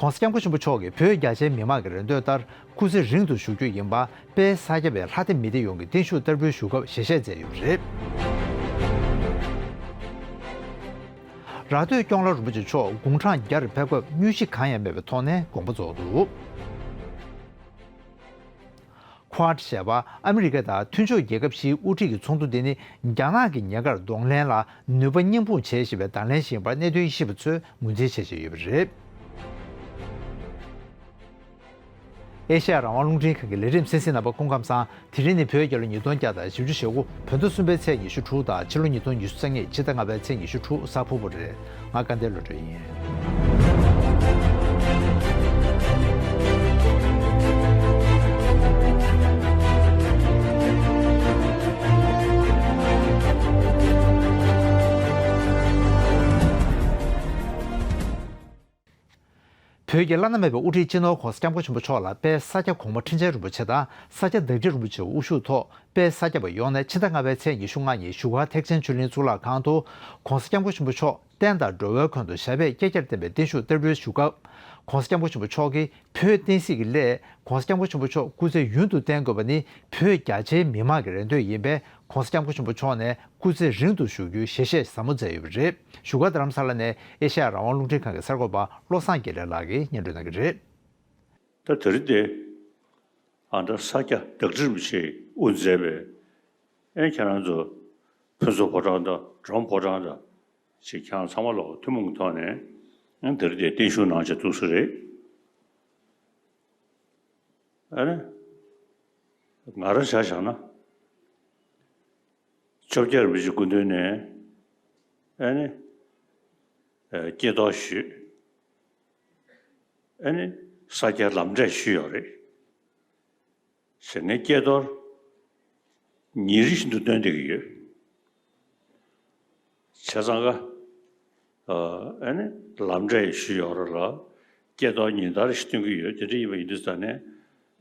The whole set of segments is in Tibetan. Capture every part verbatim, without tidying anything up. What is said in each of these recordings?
༸གོང་ས་༸སྐྱབས་མགོན་ཆེན་པོ་མཆོག་གིས་བོད་རྒྱ་ཆེའི་མི་མང་གི་རེ་འདོད་ལྟར་སྐུ་ཚེ་རིང་དུ་བཞུགས་རྒྱུ་ཡིན་པ། དཔལ་ས་སྐྱ་པའི་ལྷ་སྡེ་མི་སྡེ་ཡོངས་ཀྱིས་བརྟན་བཞུགས་བསྟར་འབུལ་ཞུ་སྐབས་ཞལ་བཞེས་མཛད་ཡོད་པ་རེད། ར་སྟོད་སྐྱོང་ལ་རིན་པོ་ཆེ་མཆོག་དགུང་གྲངས་བརྒྱར་ཕེབས་སྐབས་དངོས་གཞི་གང་ཡང་མེད་པའི་ཐོག་ནས་དགོངས་པ་རྫོགས་འདུག Quad་ཞེས་པ་ཨ་མི་རི་ཀ་དང་མཐུན་ཕྱོགས་རྒྱལ་ཁབ་བཞིའི་དབུ་ཁྲིད་ཀྱི་ཚོགས་འདུ་འདི་ནི་རྒྱ་ནག་གི་ཉེན་ཁར་གདོང་ལེན་ལ་ནུས་པ་མཉམ་སྤུངས་བྱེད་བཞིན་པའི་གདོང་ལེན་ཞིག་ཡིན་པར་གནད་དོན་ཤེས་པ་ཚོས་ངོས་འཛིན་བྱེད་བཞིན་ཡོད་པ་རེད། ཨེ་ཤ་ཡ་རང་དབང་རླུང་འཕྲིན་ཁང་གི་ལས་རིམ་གསན་གཟིགས་རྣམ་པ་སྐུ་ཁམས་བཟང་། དེ་རིང་ནི་བོད་རྒྱལ་ལོ་ཉིས་སྟོང་བརྒྱ་དང་བཞི་བཅུ་ཞེ་དགུ། བོད་ཟླ་གསུམ་པའི་ཚེས་ཉི་ཤུ་དྲུག་དང་ཕྱི་ལོ་ཉིས་སྟོང་ཉི་ཤུ་རྩ་གཉིས་ཕྱི་ཟླ་ལྔ་པའི་ཚེས་ཉི་ཤུ་དྲུག་གཟའ་ཕུར་བུ་རེད། ང་སྐལ་ལྡན་བློ་གྲོས་ཡིན། བོད་ཀྱི་བླ་ན་མེད་པའི་དབུ་ཁྲིད་སྤྱི་ནོར་༸གོང་ས་༸སྐྱབས་མགོན་ཆེན་པོ་མཆོག་ལ་དཔལ་ས་སྐྱ་གོང་མ་ཁྲི་ཆེན་རིན་པོ་ཆེ་དང་ས་སྐྱ་བདག་ཁྲི་རིན་པོ་ཆེའི་དབུ་བཞུགས་ཐོག་དཔལ་ས་སྐྱ་པ་ཡོངས་ནས་ཕྱི་ཟླ་ལྔ་པའི་ཚེས་ཉི་ཤུ་ལྔ་ཉིན་བཞུགས་སྒར་ཐེག་ཆེན་ཆོས་གླིང་གཙུག་ལག་ཁང་དུ་༸གོང་ས་༸སྐྱབས་མགོན་ཆེན་པོ་མཆོག་བསྟན་དང་འགྲོ་བའི་དོན་དུ་ཞབས་པད་བསྐལ་བརྒྱར་བརྟན་པའི་བརྟན་བཞུགས་བསྟར་འབུལ་ཞུ་སྐབས། ༸གོང་ས་༸སྐྱབས་མགོན་ཆེན་པོ་མཆོག་གིས་བོད་བསྟན་སྲིད་ཀྱི་སླད་༸གོང་ས་༸སྐྱབས་མགོན་ཆེན་པོ་མཆོག་སྐུ་ཚེ་ཡུན་དུ་བརྟན་དགོས་པ་ནི་བོད་རྒྱ་ཆེའི་མི་མང་གི་རེ་འདོད་ཡིན་པས། ༸གོང་ས་༸སྐྱབས་མགོན་ཆེན་པོ་མཆོག་ནས་སྐུ་ཚེ་རིང་དུ་བཞུགས་རྒྱུའི་ཞལ་བཞེས་ཟབ་མོ་མཛད་ཡོད་པ་རེད། བཞུགས་སྒར་རྡ་རམ་ས་ལ་ནས་ཨེ་ཤ་ཡ་རང་དབང་རླུང་འཕྲིན་ཁང་གི་གསར་འགོད་པ་བློ་བཟང་དགེ་ལེགས་ལགས་ཀྱིས་སྙན་སྒྲོན་གནང་གི་རེད། ད་དེ་རིང་འདི་ཨ་ད་ས་སྐྱ་བདག་ཁྲི་རིན་པོ་ཆེས་དབུ་མཛད་པའི་ཨེ་ཁྱེད་རང་ཚོ་ཕུན་ཚོགས་ཕོ་བྲང་དང་འབྲོམ་ཕོ་བྲང་དང་ཅིག་ཁྱེད་རང་ཚང་མ་ལོག་ཐུན་མོང་གི་ཐོག་ནས་ཨ་དེ་རིང་འདི་བརྟན་བཞུགས་གནང་བྱས་འདུག་ས་རེད། ཨ་ནི། ང་རང་ཆ་བཞག་ན། བཅོ་བརྒྱད་རིན་པོ་ཆེ་སྐུ་མདུན་ནས་ཨ་ནི་ཨ་སྐྱེས་རྟོགས་ཞུས། ཨ་ནི་ས་སྐྱའི་ལམ་འབྲས་ཞུས་ཡོད་རེད། ཟེར་ངས་སྐྱེས་རྟོགས་ཉིན་རེ་བཞིན་དུ་སྟོན་བསྡད་ཀྱི་ཡོད། བྱས་ཙང་ཀ་ཨ་ནི་ལམ་འབྲས་ཞུས་ཡོད་རེད་ལ། སྐྱེས་རྟོགས་ཉིན་ལྟར་ཞིག་སྟོན་གྱི་ཡོད། དེ་འདྲ་ཡིན་པ་ཡིན་དུས་ཙང་ནས་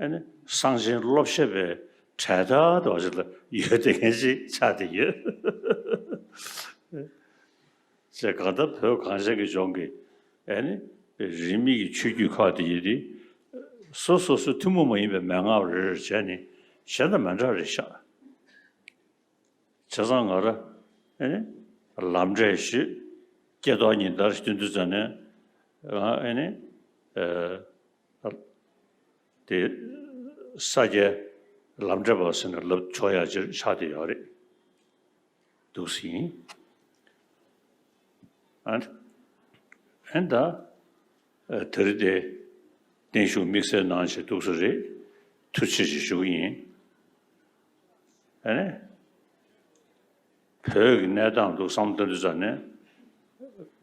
ཨ་ནི་གསང་ཆེན་སློབ་བཤད་པའི་གྲལ་མཐའ་དེ་བ་ཞིག་ལ་ཡོད་བསྡད་མཁན་ཞིག་ཆགས་བསྡད་ཡོད། ཅེས་གང་ལྟར་བོད་གངས་ཅན་གྱི་ལྗོངས་ཀྱི་ཨ་ནི་རིས་མེད་ཀྱི་ཆོས་བརྒྱུད་ཁག་དེ་ཡིན་ཏེ། སོ་སོ་སོ་ཐུན་མོང་མ་ཡིན་པའི་མན་ངག་རེ་རེ་བྱས་ནས་གཞན་དང་མི་འདྲ་རེ་བཞག་བྱས་ཙང་ང་ར་ཨེ་ནི་ལམ་འབྲས་ཞུས། སྐྱེས་རྟོགས་ཉིན་ལྟར་སྟོན་དུས་ཙམ་ནས་ང་ཨེ་ནི་ཨེ་དེ་ས་སྐྱའི་ལམ་འབྲས་པ་ཟེར་ནས་ལབ་ཆོག་ཡ་ཅིག་ཆགས་བསྡད་ཡོད་རེད། འདུག་སེ་ཡིན། ཨ་ཨེ་ད་ཨེ་དེ་རིང་དེ་བརྟན་བཞུགས་དམིགས་བསལ་གནང་བྱས་འདུག་སེ་རེད། ཐུགས་རྗེ་ཆེ་ཞུ་གི་ཡིན། ཨ་ནི། བོད་ཀྱི་གནས་སྟངས་འདུག་བསམ་བློ་གཏོང་དུས་ཙམ་ནས།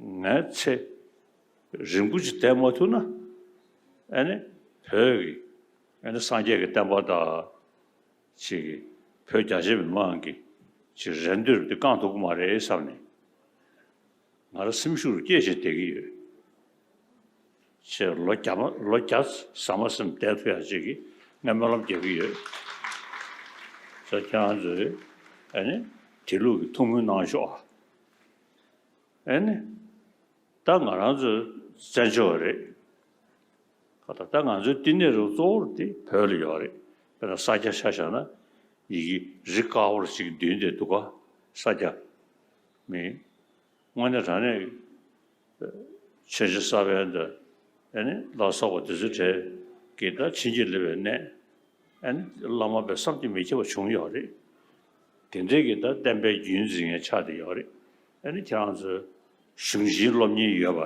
ངའི་ཚེ་རིང་པོ་ཅིག་བསྡད་མ་ཐུབ་ན། ཨ་ནི་བོད་ཀྱི་ཨ་ནི་སངས་རྒྱས་ཀྱི་བསྟན་པ་དང་ཅིག་བོད་རྒྱ་ཆེ་མི་མང་གི་ཅིག་རེ་འདོད་འདི་བསྐང་ཐུབ་ཀྱི་མ་རེད་བསམ་ནས། ང་རང་སེམས་ཤུགས་སྐྱེད་བྱས་བསྡད་ཀྱི་ཡོད། ཅེས་ལོ་བརྒྱ་མ་ལོ་བརྒྱ་ཟ་མ་ཟིན་བསྡད་ཐུབ་ཡག་ཅིག་གི་ངས་སྨོན་ལམ་རྒྱག་གི་ཡོད། ཅེས་ཁྱེད་རང་ཚོས་ཨ་ནི་དེ་ལུགས་ཀྱི་ཐུགས་སྨོན་གནང་ཤོག་ཨ། ཨ་ནི་ད་ང་རང་ཚོ་བཙན་བྱོལ་བ་རེད། ད་ང་ཚོའི་བསྟི་གནས་རུ་གཙོ་བོར་དེ་བོད་ལ་ཡོད་རེད། དཔེར་ན་ས་སྐྱ་ཆ་བཞག་ན་ཡི་གེ་རི་དཀར་པོར་ཅིག་བདུན་དེ་འདུག་ག་ས་སྐྱ་མི། དངོས་གནས་དྲང་གནས་ཆོས་རྗེ་ས་པཎ་དང་ཨ་ནི་ལ་སོགས་པ་དེ་ཚོའི་གྲས་ཀྱིས་ད་བྱིན་གྱིས་བརླབས་པའི་གནས། ཨ་ནི་བླ་མ་དཔེ་བསམ་གྱིས་མི་ཁྱབ་པ་བྱུང་ཡོད་རེད། དེ་འདྲའི་གི་ད་བསྟན་པའི་རྒྱུན་འཛིན་མཁན་ཆགས་བསྡད་ཡོད་རེད། ཨ་ནི་ཁྱེད་རང་ཚོ་གཞུང་ཆེན་སློབ་གཉེར་ཡོད་པ།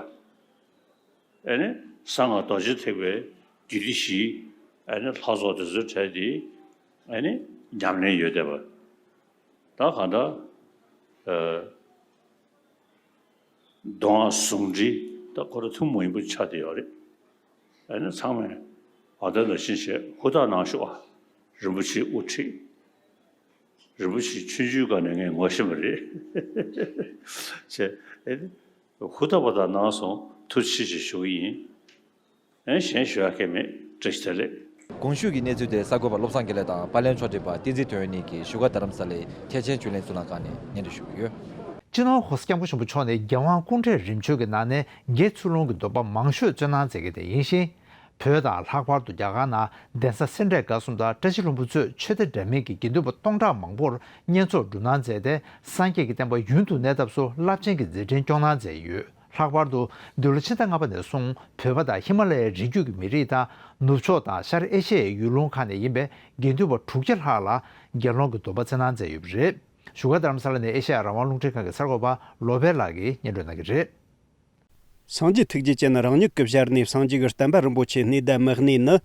ཨ་ནི་གསང་སྔགས་རྡོ་རྗེ་ཐེག་པའི་རྒྱུད་སྡེ་བཞི། ཨ་ནི་ལྷ་ཚོགས་དེ་ཚོའི་གྲས་དེ་ཨ་ནི་ཉམས་ལེན་ཡོད་བསྡད་པ། ད་གང་ལྟར་ཨ། མདོ་སྔགས་ཟུང་འབྲེལ་ད་ཁོ་རང་ཐུན་མོང་ཡིན་པ་ཆགས་བསྡད་ཡོད་རེད། ཨ་ནི་ཚང་མས་བ་དན་དང་བཞིན་བྱས་ཧུར་ཐག་གནང་ཤོག་ཨ། རིན་པོ་ཆེའི་དབུ་ཁྲིད། རིན་པོ་ཆེ་ཆུང་ཆུང་སྒང་ནས་ངས་ངོ་ཤེས་པ་རེད། བྱས་ཨ་ནི་ཧུར་ཐག་པ་དག་གནང་སོང་། ཐུགས་རྗེ་ཆེ་ཞུ་གི་ཡིན། ཨེ་གཞན་ཞུ་ཡག་གི་མེད། བཀྲ་ཤིས་བདེ་ལེགས། གོང་ཞུས་ཀྱི་གནས་ཚུལ་དེ་གསར་འགོད་པ་བློ་བཟང་དགེ་ལེགས་དང་པར་ལེན་ཕྱོགས་སྒྲིག་པ་བསྟན་འཛིན་དོན་གཉིས་ཀྱིས་བཞུགས་སྒར་རྡ་རམ་ས་ལའི་ཐེག་ཆེན་ཆོས་གླིང་གཙུག་ལག་ཁང་ནས་སྙན་སྒྲོན་ཞུ་གི་ཡོད། སྤྱི་ནོར་༸གོང་ས་༸སྐྱབས་མགོན་ཆེན་པོ་མཆོག་ནི་རྒྱལ་དབང་སྐུ་ཕྲེང་རིམ་བྱོན་གྱི་ནང་ནས་དགེ་ཚུལ་སློང་གི་སྡོམ་པ་མང་ཤོས་སྩོལ་གནང་མཛད་མཁན་དེ་ཡིན་ཞིང་། བོད་དང་ལྷག་པར་དུ་རྒྱ་གར་ནང་གདན་ས་སེ་འབྲས་དགའ་གསུམ་དང་བཀྲ་ཤིས་ལྷུན་པོ་གཙོས་ཆོས་སྡེ་འདྲ་མིན་གྱི་དགེ་འདུན་པ་སྟོང་ཕྲག་མང་པོར་བསྙེན་རྫོགས་སྒྲུབ་གནང་མཛད་དེ། སངས་རྒྱས་ཀྱི་བསྟན་པ་ཡུན་དུ་གནས་ཐབས་སུ་རླབས་ཆེན་གྱི་མཛད་འཕྲིན་སྐྱོང་གནང་མཛད་ཡོད། ལྷག་པར་དུ་འདི་ལོ་ཕྱི་ཟླ་ལྔ་པ་ནས་བཟུང་བོད་པ་དང་ཧི་མ་ལ་ཡའི་རི་རྒྱུད་ཀྱི་མི་རིགས་དང་ནུབ་ཕྱོགས་དང་ཤར་ཨེ་ཤི་ཡའི་ཡུལ་ལུང་ཁག་ནས་ཡིན་པའི་དགེ་འདུན་པ་དྲུག་བརྒྱ་ལྷག་ལ་དགེ་སློང་གི་སྡོམ་པ་སྩལ་གནང་མཛད་ཡོད་པ་རེད། བཞུགས་སྒར་རྡ་རམ་ས་ལ་ནས་ཨེ་ཤེ་ཡ་རང་དབང་རླུང་འཕྲིན་ཁང་གི་གསར་འགོད་པ་བློ་བྷེ་ལགས་ཀྱིས་སྙན་སྒྲོན་གནང་གི་རེད། སངས་རྒྱས་ཐུགས་རྗེ་ཅན་རང་ཉིད་ཀྱི་ཞལ་ནས་སངས་རྒྱས་ཀྱི་བསྟན་པ་རིན་པོ་ཆེ་གནས་དང་མི་གནས་ནི།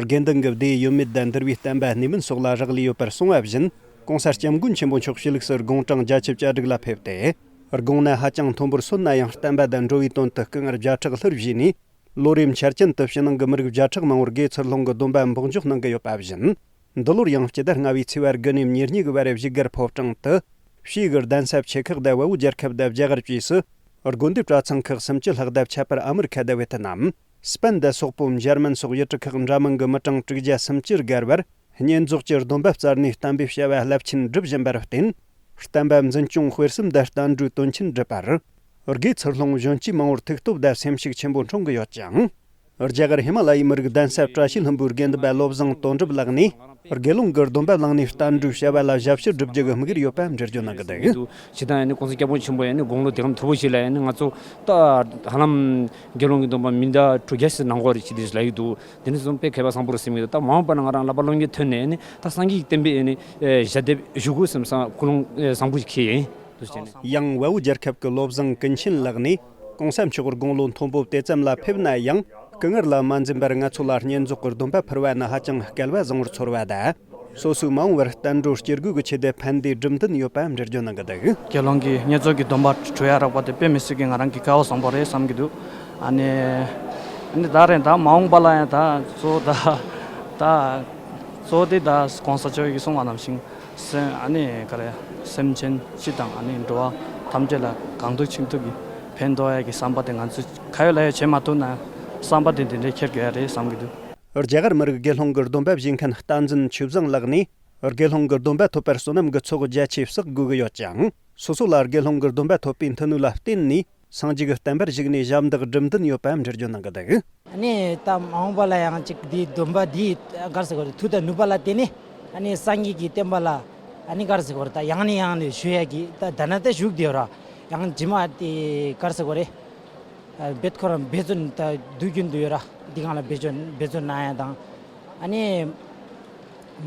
དགེ་འདུན་གྱི་སྡེ་ཡོད་མེད་དང་འདུལ་བའི་བསྟན་པ་གནས་མིན་སོགས་ལ་རག་ལས་ཡོད་པར་གསུངས་པ་བཞིན། ༸གོང་ས་༸སྐྱབས་མགོན་ཆེན་པོ་མཆོག་ཕྱི་ལུགས་སུ་དགུང་གྲངས་བརྒྱད་ཅུ་གྱ་དྲུག་ལ་ཕེབས་ཏེ། དགུང་ན་ཧ་ཅང་མཐོན་པོར་སོན་ན་ཡང་བསྟན་པ་དང་འགྲོ་བའི་དོན་དུ་སྐུ་ངལ་བརྒྱ་ཕྲག་ལྷུར་བཞེས་ནས། ལོ་རེའི་འཆར་ཅན་དུ་ཕྱི་ནང་གི་མི་རིགས་བརྒྱ་ཕྲག་མང་བོར་དགེ་ཚུལ་སློང་གི་སྡོམ་པ་འབོགས་འཇོག་གནང་གི་ཡོད་པ་བཞིན། འདི་ལོར་ཡང་སྤྱི་ཟླ་ལྔ་བའི་ཚེས་པ་དགུ་ནས་ཉེར་གཉིས་ཀྱི་བར་བཞུགས་སྒར་ཕོ་བྲང་དུ། ཕྱིའི་གི་གདན་ས་ཆེ་ཁག་དང་བལ་པོ་རྒྱལ་ཁབ་དང་རྒྱ་གར་བཅས་སུ། དགོན་སྡེ་གྲྭ་ཚང་ཁག་སུམ་ཅུ་ལྷག་དང་ཁྱད་པར་ཨ་མི་རི་ཁ་དང་ཝེ་ཐི་ནམ། སྤེན་དང་སོག་པོ་འཇར་མན་སོགས་ཡུལ་གྲུ་ཁག་འདྲ་མིན་གྱི་མི་གྲངས་དྲུག་བརྒྱ་སུམ་ཅུ་བརྒལ་བར། བསྙེན་རྫོགས་ཀྱི་སྡོམ་པ་བསྩལ་ནས་བསྟན་པའི་བྱ་བ་རླབས་ཆེན་སྒྲུབ་བཞིན་པར་བརྟེན། བསྟན་པ་འཛིན་སྐྱོང་སྤེལ་གསུམ་དང་བསྟན་འགྲོའི་དོན་ཆེན་སྒྲུབ་པར། དགེ་ཚུལ་སློང་གཞོན་སྐྱེས་མང་བོར་ཐུགས་སྟོབས་དང་སེམས་ཤུགས་ཆེན་པོ་འཁྲུངས་ཀྱི་ཡོད་ཅིང་། རྒྱ་གར་ཧི་མ་ལ་ཡའི་མི་རིགས་གདན་ས་བཀྲ་ཤིས་ལྷུན་པོའི་དགེ་འདུན་པ་བློ་བཟང་དོན་གྲུབ་ལགས་ནས། དགེ་སློང་གི་སྡོམ་པ་བླངས་ནས་བསྟན་འགྲོའི་བྱ་བ་ལ་ཞབས་ཕྱི་སྒྲུབ་རྒྱུ་གི་དམིགས་ཡུལ་ཡོད་པ་འགྲེལ་བརྗོད་གནང་གི་འདུག། འདུག། ཇི་ལྟར་ཡིན་ནའི་༸གོང་ས་༸སྐྱབས་མགོན་ཆེན་པོ་ཡིན་ནའི་དགུང་ལོ་དེ་གམ་མཐོ་པོ་ཞིག་ལ་ཡིན་ནའི་ང་ཚོ་ད་ཧ་ལམ་དགེ་སློང་གི་སྡོམ་པ་མི་འདྲ་དྲུག་བརྒྱ་ཞིག་གནང་དགོས་རེད་ཅེས་དེ་ལབ་ཀྱི་འདུག། དེ་ནི་བཟུང་དཔེ་མཁས་པ་བཟང་པོ་རེད་སེམས་ཀྱི་འདུག། ད་མ་འོངས་པ་ན་ང་རང་བསླབ་པ་སློབ་གཉེར་ཐོན་ནས་ནི་ད་སངས་རྒྱས་ཀྱི་བསྟན་པའི་ནི་ཞལ་འདེབས་ཞུ་དགོས་བསམ་ས་ཀུན་སློང་བཟང་པོ་ཞིག་འཁྱེར་ཡིན་འདུག་ཟེར་ནས། ཡང་བལ་པོ་རྒྱལ་ཁབ་ཀྱི་བློ་བཟང་ཀུན་མཁྱེན་ལགས་ནས། གོང་ས་མཆོག་དགུང་ལོ་མཐོན་པོ་དེ་ཙམ་ལ་ཕེབས་ན་ཡང་། སྐུ་ངལ་ལ་མ་འཛེམས་པར་ང་ཚོ་ལ་བསྙེན་རྫོགས་ཀྱི་སྡོམ་པ་ཕུལ་བ་ནི་ཧ་ཅང་སྐལ་བ་བཟང་བོར་ཚོར་བ་དང་། སོ་སོའི་མ་འོངས་པར་བསྟན་འགྲོ་སྐྱེལ་དགོས་ཀྱི་ཆེད་དུ་ཕན་བདེའི་སྒྲུབ་འདུན་ཡོད་པའང་འགྲེལ་བརྗོད་གནང་གི་འདུག། དགེ་སློང་གིས་བསྙེན་རྫོགས་ཀྱི་སྡོམ་པ་གྲོལ་ཡ་རག་པ་དེ་དཔེ་མི་སྲིད་ཀྱི་ང་རང་གི་སྐལ་བ་བཟང་པོ་རེད་བསམ་གྱི་འདུག། ཨ་ནི། ཨ་ནི་ད་རེད་ད་མ་འོངས་པ་ལ་ཡང་ད་གཙོ་བོ་ད་ད་གཙོ་བོ་དེ་ད་གོང་ས་མཆོག་གིས་གསུངས་པ་ནང་བཞིན་སེམས་ཨ་ནི་ག་རེ་སེམས་ཅན་སྤྱི་དང་ཨ་ནི་འགྲོ་བ་ཐམས་ཅད་ལ་གང་ཐུབ་ཅི་ཐུབ་ཀྱིས་ཕན་ཐོགས་ཡ་གི་བསམ་པ་དེ་ང་ཚོས་ག་ཡོད་ལ་ཡོད་བྱེད་མ་ཐུབ་ན་བསམ་པ་དེ་འདི་འདྲའི་འཁྱེར་དགོས་ཡ་རེད་བསམ་གྱི་འདུག། རྒྱ་གར་མི་རིགས་དགེ་སློང་གི་སྡོམ་པ་བཞེས་མཁན་བསྟན་འཛིན་ཆོས་བཟང་ལགས་ནས། དགེ་སློང་གི་སྡོམ་པ་ཐོབ་པར་བསོད་ནམས་ཀྱི་ཚོགས་རྒྱ་ཆེ་བསགས་དགོས་ཀྱི་ཡོད་ཅིང་། སོ་སོ་ལ་དགེ་སློང་གི་སྡོམ་པ་ཐོབ་པའི་མཐུ་ནུས་ལ་བརྟེན་ནས་སངས་རྒྱས་ཀྱི་བསྟན་པར་གཞིགས་ནས་ཞབས་འདེགས་སྒྲུབ་འདུན་ཡོད་པའང་འགྲེལ་བརྗོད་གནང་གི་འདུག། ཨ་ནི་ད་མ་འོངས་པ་ལ་ཡང་ཅིག་འདིའི་སྡོམ་པ་འདིའི་ག་རེ་ཟེར་དགོས་རེད། མཐུ་དང་ནུས་པ་ལ་བརྟེན་ནས་ཨ་ནི་སངས་རྒྱས་ཀྱི་བསྟན་པ་ལ་ཨ་ནི་ག་རེ་ཟེར་དགོས་རེད། ད་ཡང་ནས་ཡང་ནས་ཞུ་ཡ་གི་ད་ད་ན་ད་བཞུགས་བསྡད་ཡོད་ར། ཡང་རྗེས་མ་དེ་ག་རེ་ཟེར་དགོས་རེད། རྦད་ཁོ་རང་འབད་བརྩོན་ད་དུས་རྒྱུན་དུ་ཡོད་ར། འདི་སྒང་ལ་འབད་བརྩོན་འབད་བརྩོན་གནང་ཡ་དང་། ཨ་ནི།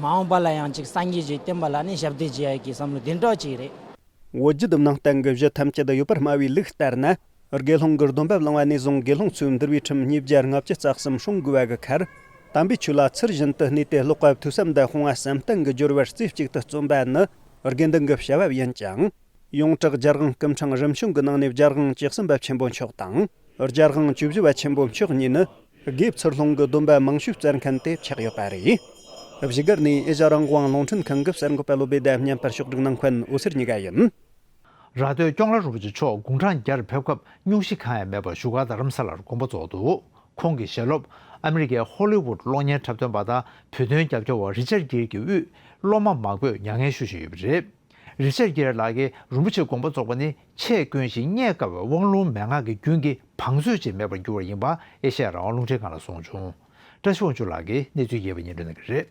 མ་འོངས་པ་ལ་ཡང་ཅིག་སངས་རྒྱས་ཀྱི་བསྟན་པ་ལ་ནི་ཞབས་འདེགས་བྱེད་ཡ་གི་བསམ་བློ་དེ་འདྲ་ཅིག་རེད། བོད་བརྒྱུད་ནང་བསྟན་གྱི་གཞི་ཐམས་ཅད་ཡོད་པར་སྨྲ་བའི་ལུགས་ལྟར་ན། དགེ་སློང་གི་སྡོམ་པ་བླངས་པ་ནས་བཟུང་དགེ་སློང་ཚོས་འདུལ་བའི་ཁྲིམས་ཉིས་བརྒྱ་ལྔ་བཅུ་རྩ་གསུམ་སྲུང་དགོས་པ་གི་ཁར། དམ་པའི་ཆོས་ལ་ཚུལ་བཞིན་དུ་གནས་ཏེ་ཀློག་པ་ཐོས་བསམ་དང་སྤོང་བ་བསམ་གཏན་གྱི་སྦྱོར་བར་རྩེ་གཅིག་ཏུ་བརྩོན་པ་ནི་དགེ་འདུན་གྱི་བྱ་བ་ཡིན་ཅིང་། ཡོངས་གྲགས་རྒྱལ་དབང་སྐུ་ཕྲེང་རིམ་བྱོན་གྱི་ནང་ནས་རྒྱལ་དབང་བཅུ་གསུམ་པ་ཆེན་པོ་མཆོག་དང་། རྒྱལ་དབང་བཅུ་བཞི་པ་ཆེན་པོ་མཆོག་གཉིས་ནི། དགེ་ཚུལ་སློང་གི་སྡོམ་པ་མང་ཤོས་བསྩལ་མཁན་དེ་ཆགས་ཡོད་པ་རེད། བཞུགས་སྒར་ནས་ཨེ་ཤ་རང་དབང་རླུང་འཕྲིན་ཁང་གི་གསར་འགོད་པ་བློ་བྷེ་དང་མཉམ་པར་ཕྱོགས་སྒྲིག་གནང་མཁན་འོད་ཟེར་གཉིས་ཀ་ཡིན། ར་སྟོད་སྐྱོང་ལ་རིན་པོ་ཆེ་མཆོག་དགུང་གྲངས་བརྒྱར་ཕེབས་སྐབས་སྙུང་གཞི་གང་ཡང་མེད་པར་བཞུགས་སྒར་རྡ་རམ་ས་ལར་དགོངས་པ་རྫོགས་འདུག། ཁོང་གི་ཞལ་སློབ་ཨ་མི་རི་ཀའི་ཧོ་ལི་ཝུད་གློག་བརྙན་འཁྲབ་སྟོན་པ་དང་བོད་དོན་རྒྱབ་སྐྱོར་བ་རི་ཅར་གིར་གྱི་དབུས་སློབ་མ་མང་པོས་མྱ་ངན་ཞུ་བཞིན་ཡོད་པ་རེད། རི་ཅར་གིར་ལགས་ཀྱིས་རིན་པོ་ཆེའི་དགོངས་པ་རྫོགས་པ་ནི་ཆས་གོན་ཞིང་རྙེད་དཀའ་བའི་དབང་ལུང་མན་ངག་གི་རྒྱུན་གྱི་བང་མཛོད་ཅིག་མེད་པར་འགྱུར་བ་ཡིན་པ་ཨེ་ཤེ་ཡ་རང་དབང་རླུང་འཕྲིན་ཁང་ལ་གསུངས་བྱུང་། བཀྲ་ཤིས་དབང་ཕྱུག་ལགས་ཀྱིས་གནས་ཚུལ་རྒྱས་པ་སྙན་སྒྲོན་གནང་གི་རེད།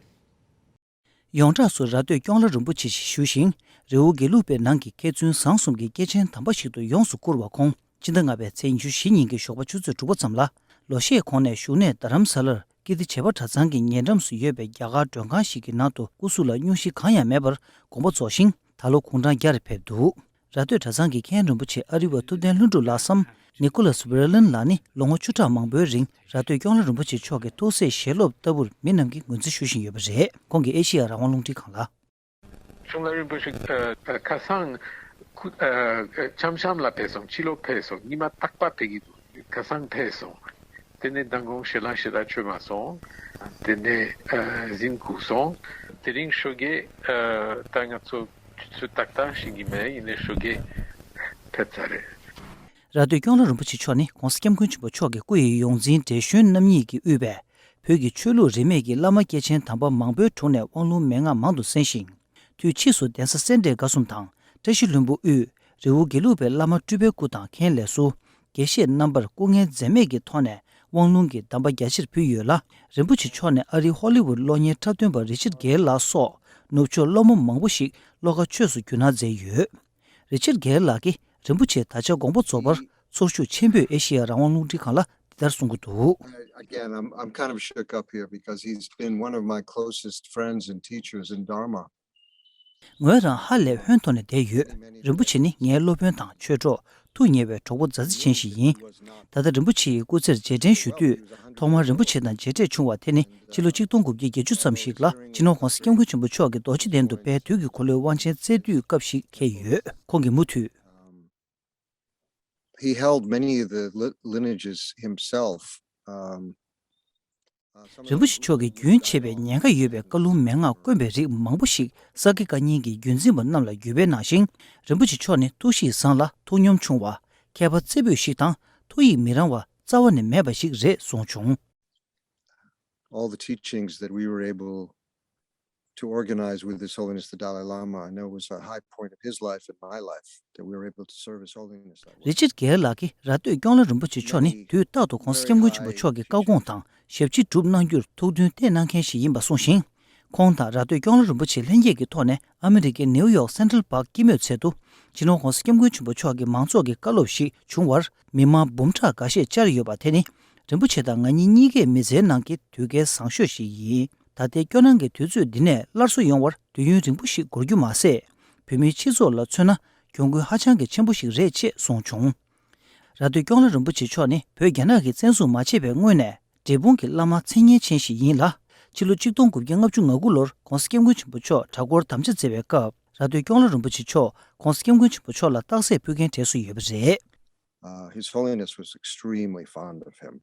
ཡོངས་གྲགས་སུ་ར་སྟོད་སྐྱོང་ལ་རིན་པོ་ཆེ་ཞེས་ཞུ་ཞིང་། རི་བོ་དགེ་ལུགས་པའི་ནང་གི་མཁས་བཙུན་བཟང་གསུམ་གྱི་སྐྱེས་ཆེན་དམ་པ་ཞིག་ཏུ་ཡོངས་སུ་བཀུར་བ་ཁོང་། སྤྱི་ཟླ་ལྔ་པའི་ཚེས་ཉི་ཤུ་བཞི་ཉིན་གྱི་ཞོགས་པ་ཆུ་ཚོད་དྲུག་པ་ཙམ་ལ། ལོ་ཤས་གོང་ནས་བཞུགས་གནས་རྡ་རམ་ས་ལར་ཀིརྟི་བྱེས་པ་གྲྭ་ཚང་གི་ཉེ་འགྲམ་སུ་ཡོད་པའི་རྒྱ་གར་མགྲོན་ཁང་ཞིག་གི་ནང་དུ་སྐུ་གཟུགས་ལ་སྙུང་གཞི་གང་ཡང་མེད་པར་དགོངས་པ་རྫོགས་ཤིང་། ད་ལོ་དགུང་གྲངས་བརྒྱར་ཕེབས་འདུག། ར་སྟོད་གྲྭ་ཚང་གི་མཁན་རིན་པོ་ཆེ་ཨ་རི་བ་ཐུབ་བསྟན་ལྷུན་གྲུབ་ལགས་སམ། ནི་ཀོ་ལ་སི་བྷེ་ར་ལིན་ལགས་ནི་ལོ་ངོ་བཅུ་ཕྲག་མང་པོའི་རིང་ར་སྟོད་སྐྱོང་ལ་རིན་པོ་ཆེ་མཆོག་གི་ཐུགས་སྲས་ཞལ་སློབ་ལྟ་བུར་མི་རྣམས་ཀྱིས་ངོས་འཛིན་ཞུ་བཞིན་ཡོད་པ་རེད། ཁོང་གིས་ཨེ་ཤེ་ཡ་རང་དབང་རླུང་འཕྲིན་ཁང་ལ། གཙུག་ལག་རིན་པོ་ཆེ་ཨ་ཁ་སང་ཁུ་ཨ་འཆམ་འཆམ་ལ་ཕེབས་སོང་། ཕྱི་ལོགས་ཕེབས་སོང་། ཉི་མ་རྟག་པར་ཕེབས་ཀྱི་འདུག། ཁ་སང་ཕེབས་སོང་། དེ་ནས་མདང་དགོང་ཞལ་ལག་ཞེ་དྲག་མཆོད་མ་སོང་། དེ་ནས་ཨ་གཟིམ་སྒུག་སོང་། དེ་རིང་ཞོགས་ཀས་ཨ་ད་ང་ཚོ་དུས་ཚོད་ཏག་ཏག་ཤེས་ཀྱི་མེད། ཡིན་ནའི་ཞོགས་ཀས་ཕེབས་ཚར་རེད། ར་སྟོད་སྐྱོང་ལ་རིན་པོ་ཆེ་མཆོག་ནི་༸གོང་ས་༸སྐྱབས་མགོན་ཆེན་པོ་མཆོག་གི་སྐུ་ཡི་ཡོངས་འཛིན་བགྲེས་གཞོན་རྣམ་གཉིས་ཀྱིས་དབུས་པའི་བོད་ཀྱི་ཆོས་ལུགས་རིས་མེད་ཀྱི་བླ་མ་སྐྱེས་ཆེན་དམ་པ་མང་པོའི་དྲུང་ནས་དབང་ལུང་མན་ངག་མང་དུ་གསན་ཞིང་། དུས་ཕྱིས་སུ་གདན་ས་སེ་འབྲས་དགའ་གསུམ་དང་བཀྲ་ཤིས་ལྷུན་པོ་དབུས་ རི་བོ་དགེ་ལུགས་པའི་བླ་མ་སྤྲུལ་པའི་སྐུ་དང་མཁན་ལས་ཟུར། དགེ་བཤེས་རྣམ་པར་སྐུ་ངལ་འཛེམས་མེད་ཀྱི་ཐོག་ནས་དབང་ལུང་གི་གདམས་པ་རྒྱ་ཆེར་ཕུལ་ཡོད་ལ། རིན་པོ་ཆེ་མཆོག་ནས་ཨ་རིའི་ཧོ་ལི་ཝུད་གློག་བརྙན་འཁྲབ་སྟོན་པ་རི་ཆར་གེར་ལགས་སོགས་ནུབ་ཕྱོགས་སློབ་མ་མང་པོ་ཞིག་བློ་དགའ་ཆོས་སུ་གྱུར་སྣང་མཛད་ཡོད། རི་ཆར་གེར་ལགས་ཀྱིས་རིན་པོ་ཆེ་ད་ཆ་དགོངས་པ་རྫོགས་པར་ཚོར་ཤུགས་ཆེན་པོས་ཨེ་ཤེ་ཡ་རང་དབང་རླུང་འཕྲིན་ཁང་ལ་འདི་ལྟར་གསུང་གི་འདུག Again, I'm, I'm kind of shook up here because he's been one of my closest friends and teachers in Dharma. ངོས་རང་ཧ་ལས་ཧོན་ཐོར་ནས་བསྡད་ཡོད། རིན་པོ་ཆེ་ནི་ངའི་སློབ་དཔོན་དང་ཆོས་གྲོགས་ཐུགས་ཉེ་བའི་གྲོགས་པོ་མཛའ་བརྩེ་ཅན་ཞིག་ཡིན། ད་ལྟ་རིན་པོ་ཆེ་ཡི་སྐུ་ཚེར་རྗེས་དྲན་ཞུ་དུས། ཐོག་མར་རིན་པོ་ཆེ་དང་མཇལ་འཕྲད་བྱུང་བ་དེ་ནི་ཕྱི་ལོ་ཆིག་སྟོང་དགུ་བརྒྱ་བརྒྱད་ཅུ་ཙམ་ཞིག་ལ་སྤྱི་ནོར་༸གོང་ས་༸སྐྱབས་མགོན་ཆེན་པོ་མཆོག་གིས་རྡོ་རྗེ་གདན་དུ་དཔལ་དུས་ཀྱི་འཁོར་ལོའི་དབང་ཆེན་སྩལ་དུས་སྐབས་ཤིག་འཁེལ་ཡོད། ཁོང་གིས་མུ་མཐུད། He held many of the li- lineages himself. Um, uh, some of རིན་པོ་ཆེ་མཆོག་གིས་རྒྱུན་ཆད་པའི་ཉེན་ཁ་ཡོད་པའི་བཀའ་ལུང་མན་ངག་བསྐོན་པའི་རིགས་མང་པོ་ཞིག་ས་དགེ་བཀའ་རྙིང་གི་རྒྱུན་འཛིན་པ་རྣམས་ལ་བརྒྱུད་པའི་ནང་བཞིན། རིན་པོ་ཆེ་མཆོག་ནི་ཐུགས་གཤིས་བཟང་ལ་ཐུགས་སྙོམས་ཆུང་བ། མཁས་པ་རྩེ་པོ་ཞིག་དང་ཐུགས་ཡིད་མི་རང་བ་རྩ་བ་ནས་མེད་པ་ཞིག་རེད་གསུངས་བྱུང་། All the teachings that we were able to organize with His Holiness the Dalai Lama. I know it was a high point of his life and my life that we were able to serve His Holiness that way. རི་ཆར་གེར་ལགས་ཀྱིས་ར་སྟོད་སྐྱོང་ལ་རིན་པོ་ཆེ་མཆོག་ནི་དུས་རྟག་ཏུ་༸གོང་ས་༸སྐྱབས་མགོན་ཆེན་པོ་མཆོག་གི་བཀའ་དགོངས་དང་ཞབས་ཕྱི་སྒྲུབ་གནང་རྒྱུར་ཐུགས་འདུན་གཏད་གནང་མཁན་ཞིག་ཡིན་པ་གསུངས་ཤིང་། ཁོང་དང་ར་སྟོད་སྐྱོང་ལ་རིན་པོ་ཆེ་ལྷན་རྒྱས་ཀྱི་ཐོག་ནས་ཨ་མི་རི་ཀའི་ནེའུ་ཡོག་སེན་ཊྲལ་པཱག་སྐྱེད་མོས་ཚལ་དུ་སྤྱི་ནོར་༸གོང་ས་༸སྐྱབས་མགོན་ཆེན་པོ་མཆོག་གི་མང་ཚོགས་ཀྱི་བཀའ་སློབ་ཞིག་བྱུང་བར་མི་མང་འབུམ་ཕྲག་འགའ་ཤས་བཅར་ཡོད་པ་དེ་ནི་རིན་པོ་ཆེ་དང་ང་གཉིས་གཉིས་ཀའི་མི་ཚེའི་ནང་གི་དུས་ཀའི་བཟང་ཤོས་ཤིག་ཡིན། ད་ལྟའི་སྐྱོ་སྣང་གི་དུས་ཚོད་འདི་ནས་སླར་གསོ་ཡོང་བར་དུས་ཡུན་རིང་པོ་ཞིག་འགོར་རྒྱུ་མ་ཟད། བོད་མིའི་སྤྱི་ཚོགས་ལ་མཚོན་ན་གྱོང་གུན་ཧ་ཅང་གི་ཆེན་པོ་ཞིག་རེད་ཅེས་གསུངས་བྱུང་། ར་སྟོད་སྐྱོང་ལ་རིན་པོ་ཆེ་མཆོག་ནི་བོད་རྒྱ་ནག་གིས་བཙན་བཟུང་མ་བྱས་པའི་སྔོན་ནས་འབྲས་སྤུངས་ཀྱི་བླ་མ་མཚན་སྙན་ཅན་ཞིག་ཡིན་ལ། ཕྱི་ལོ་ཆིག་སྟོང་དགུ་བརྒྱ་ལྔ་བཅུ་ང་དགུ་ལོར་༸གོང་ས་༸སྐྱབས་མགོན་ཆེན་པོ་མཆོག་གྲྭ་སྐོར་དམ་བཅའ་མཛད་པའི་སྐབས་ར་སྟོད་སྐྱོང་ལ་རིན་པོ་ཆེ་མཆོག་༸གོང་ས་༸སྐྱབས་མགོན་ཆེན་པོ་མཆོག་ལ་རྟགས་གསལ་ཕུལ་མཁན་གྲས་སུ་ཡོད་པ་རེད། Uh, His Holiness was extremely fond of him.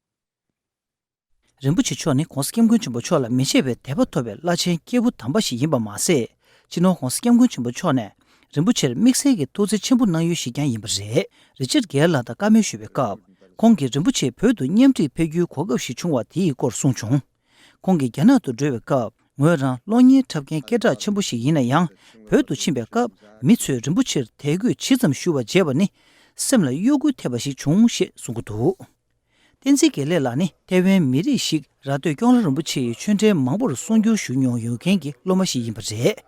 རིན་པོ་ཆེ་མཆོག་ནི་༸གོང་ས་༸སྐྱབས་མགོན་ཆེན་པོ་མཆོག་ལ་མི་ཕྱེད་པའི་དད་པ་ཐོབ་པའི་བླ་ཆེན་སྐྱེས་བུ་དམ་པ་ཞིག་ཡིན་པ་མ་ཟད། སྤྱི་ནོར་༸གོང་ས་༸སྐྱབས་མགོན་ཆེན་པོ་མཆོག་ནས་རིན་པོ་ཆེར་དམིགས་བསལ་གྱི་ཐུགས་བརྩེ་ཆེན་པོ་གནང་ཡུལ་ཞིག་ཀྱང་ཡིན་པ་རེད། རི་ཅར་གེར་ལགས་དང་བཀའ་མོལ་ཞུ་བའི་སྐབས། ཁོང་གིས་རིན་པོ་ཆེ་བོད་དུ་མཉམ་འཁྲིད་ཕེབས་རྒྱུའི་གོ་སྐབས་ཤིག་བྱུང་བ་དེའི་སྐོར་གསུངས་བྱུང་། ཁོང་གིས་རྒྱ་ནག་ཏུ་འགྲོ་བའི་སྐབས། ངོས་རང་གློག་བརྙན་འཁྲབ་མཁན་སྐད་གྲགས་ཆེན་པོ་ཞིག་ཡིན་ན་ཡང་། བོད་དུ་ཕྱིན་པའི་སྐབས། མི་ཚོས་རིན་པོ་ཆེར་དད་གུས་ཇི་ཙམ་ཞུ་བ་བརྗེད་པ་ནི། སེམས་ལ་གཡོ་འགུལ་ཐེབས་པ་ཞིག་བྱུང་ཞེས་གསུང་གི་འདུག་བསྟན་འཛིན་དགེ་ལེགས་ལགས་ནི་ཐའེ་ཝན་མི་རིགས་ཤིག་ར་སྟོད་སྐྱོང་ལ་རིན་པོ་ཆེ་ཡི་ཆོས་འབྲེལ་མང་པོར་གསུང་བསྒྱུར་ཞུ་མྱོང་ཡོད་མཁན་གྱི་སློབ་མ་ཞིག་ཡིན་པ་རེད།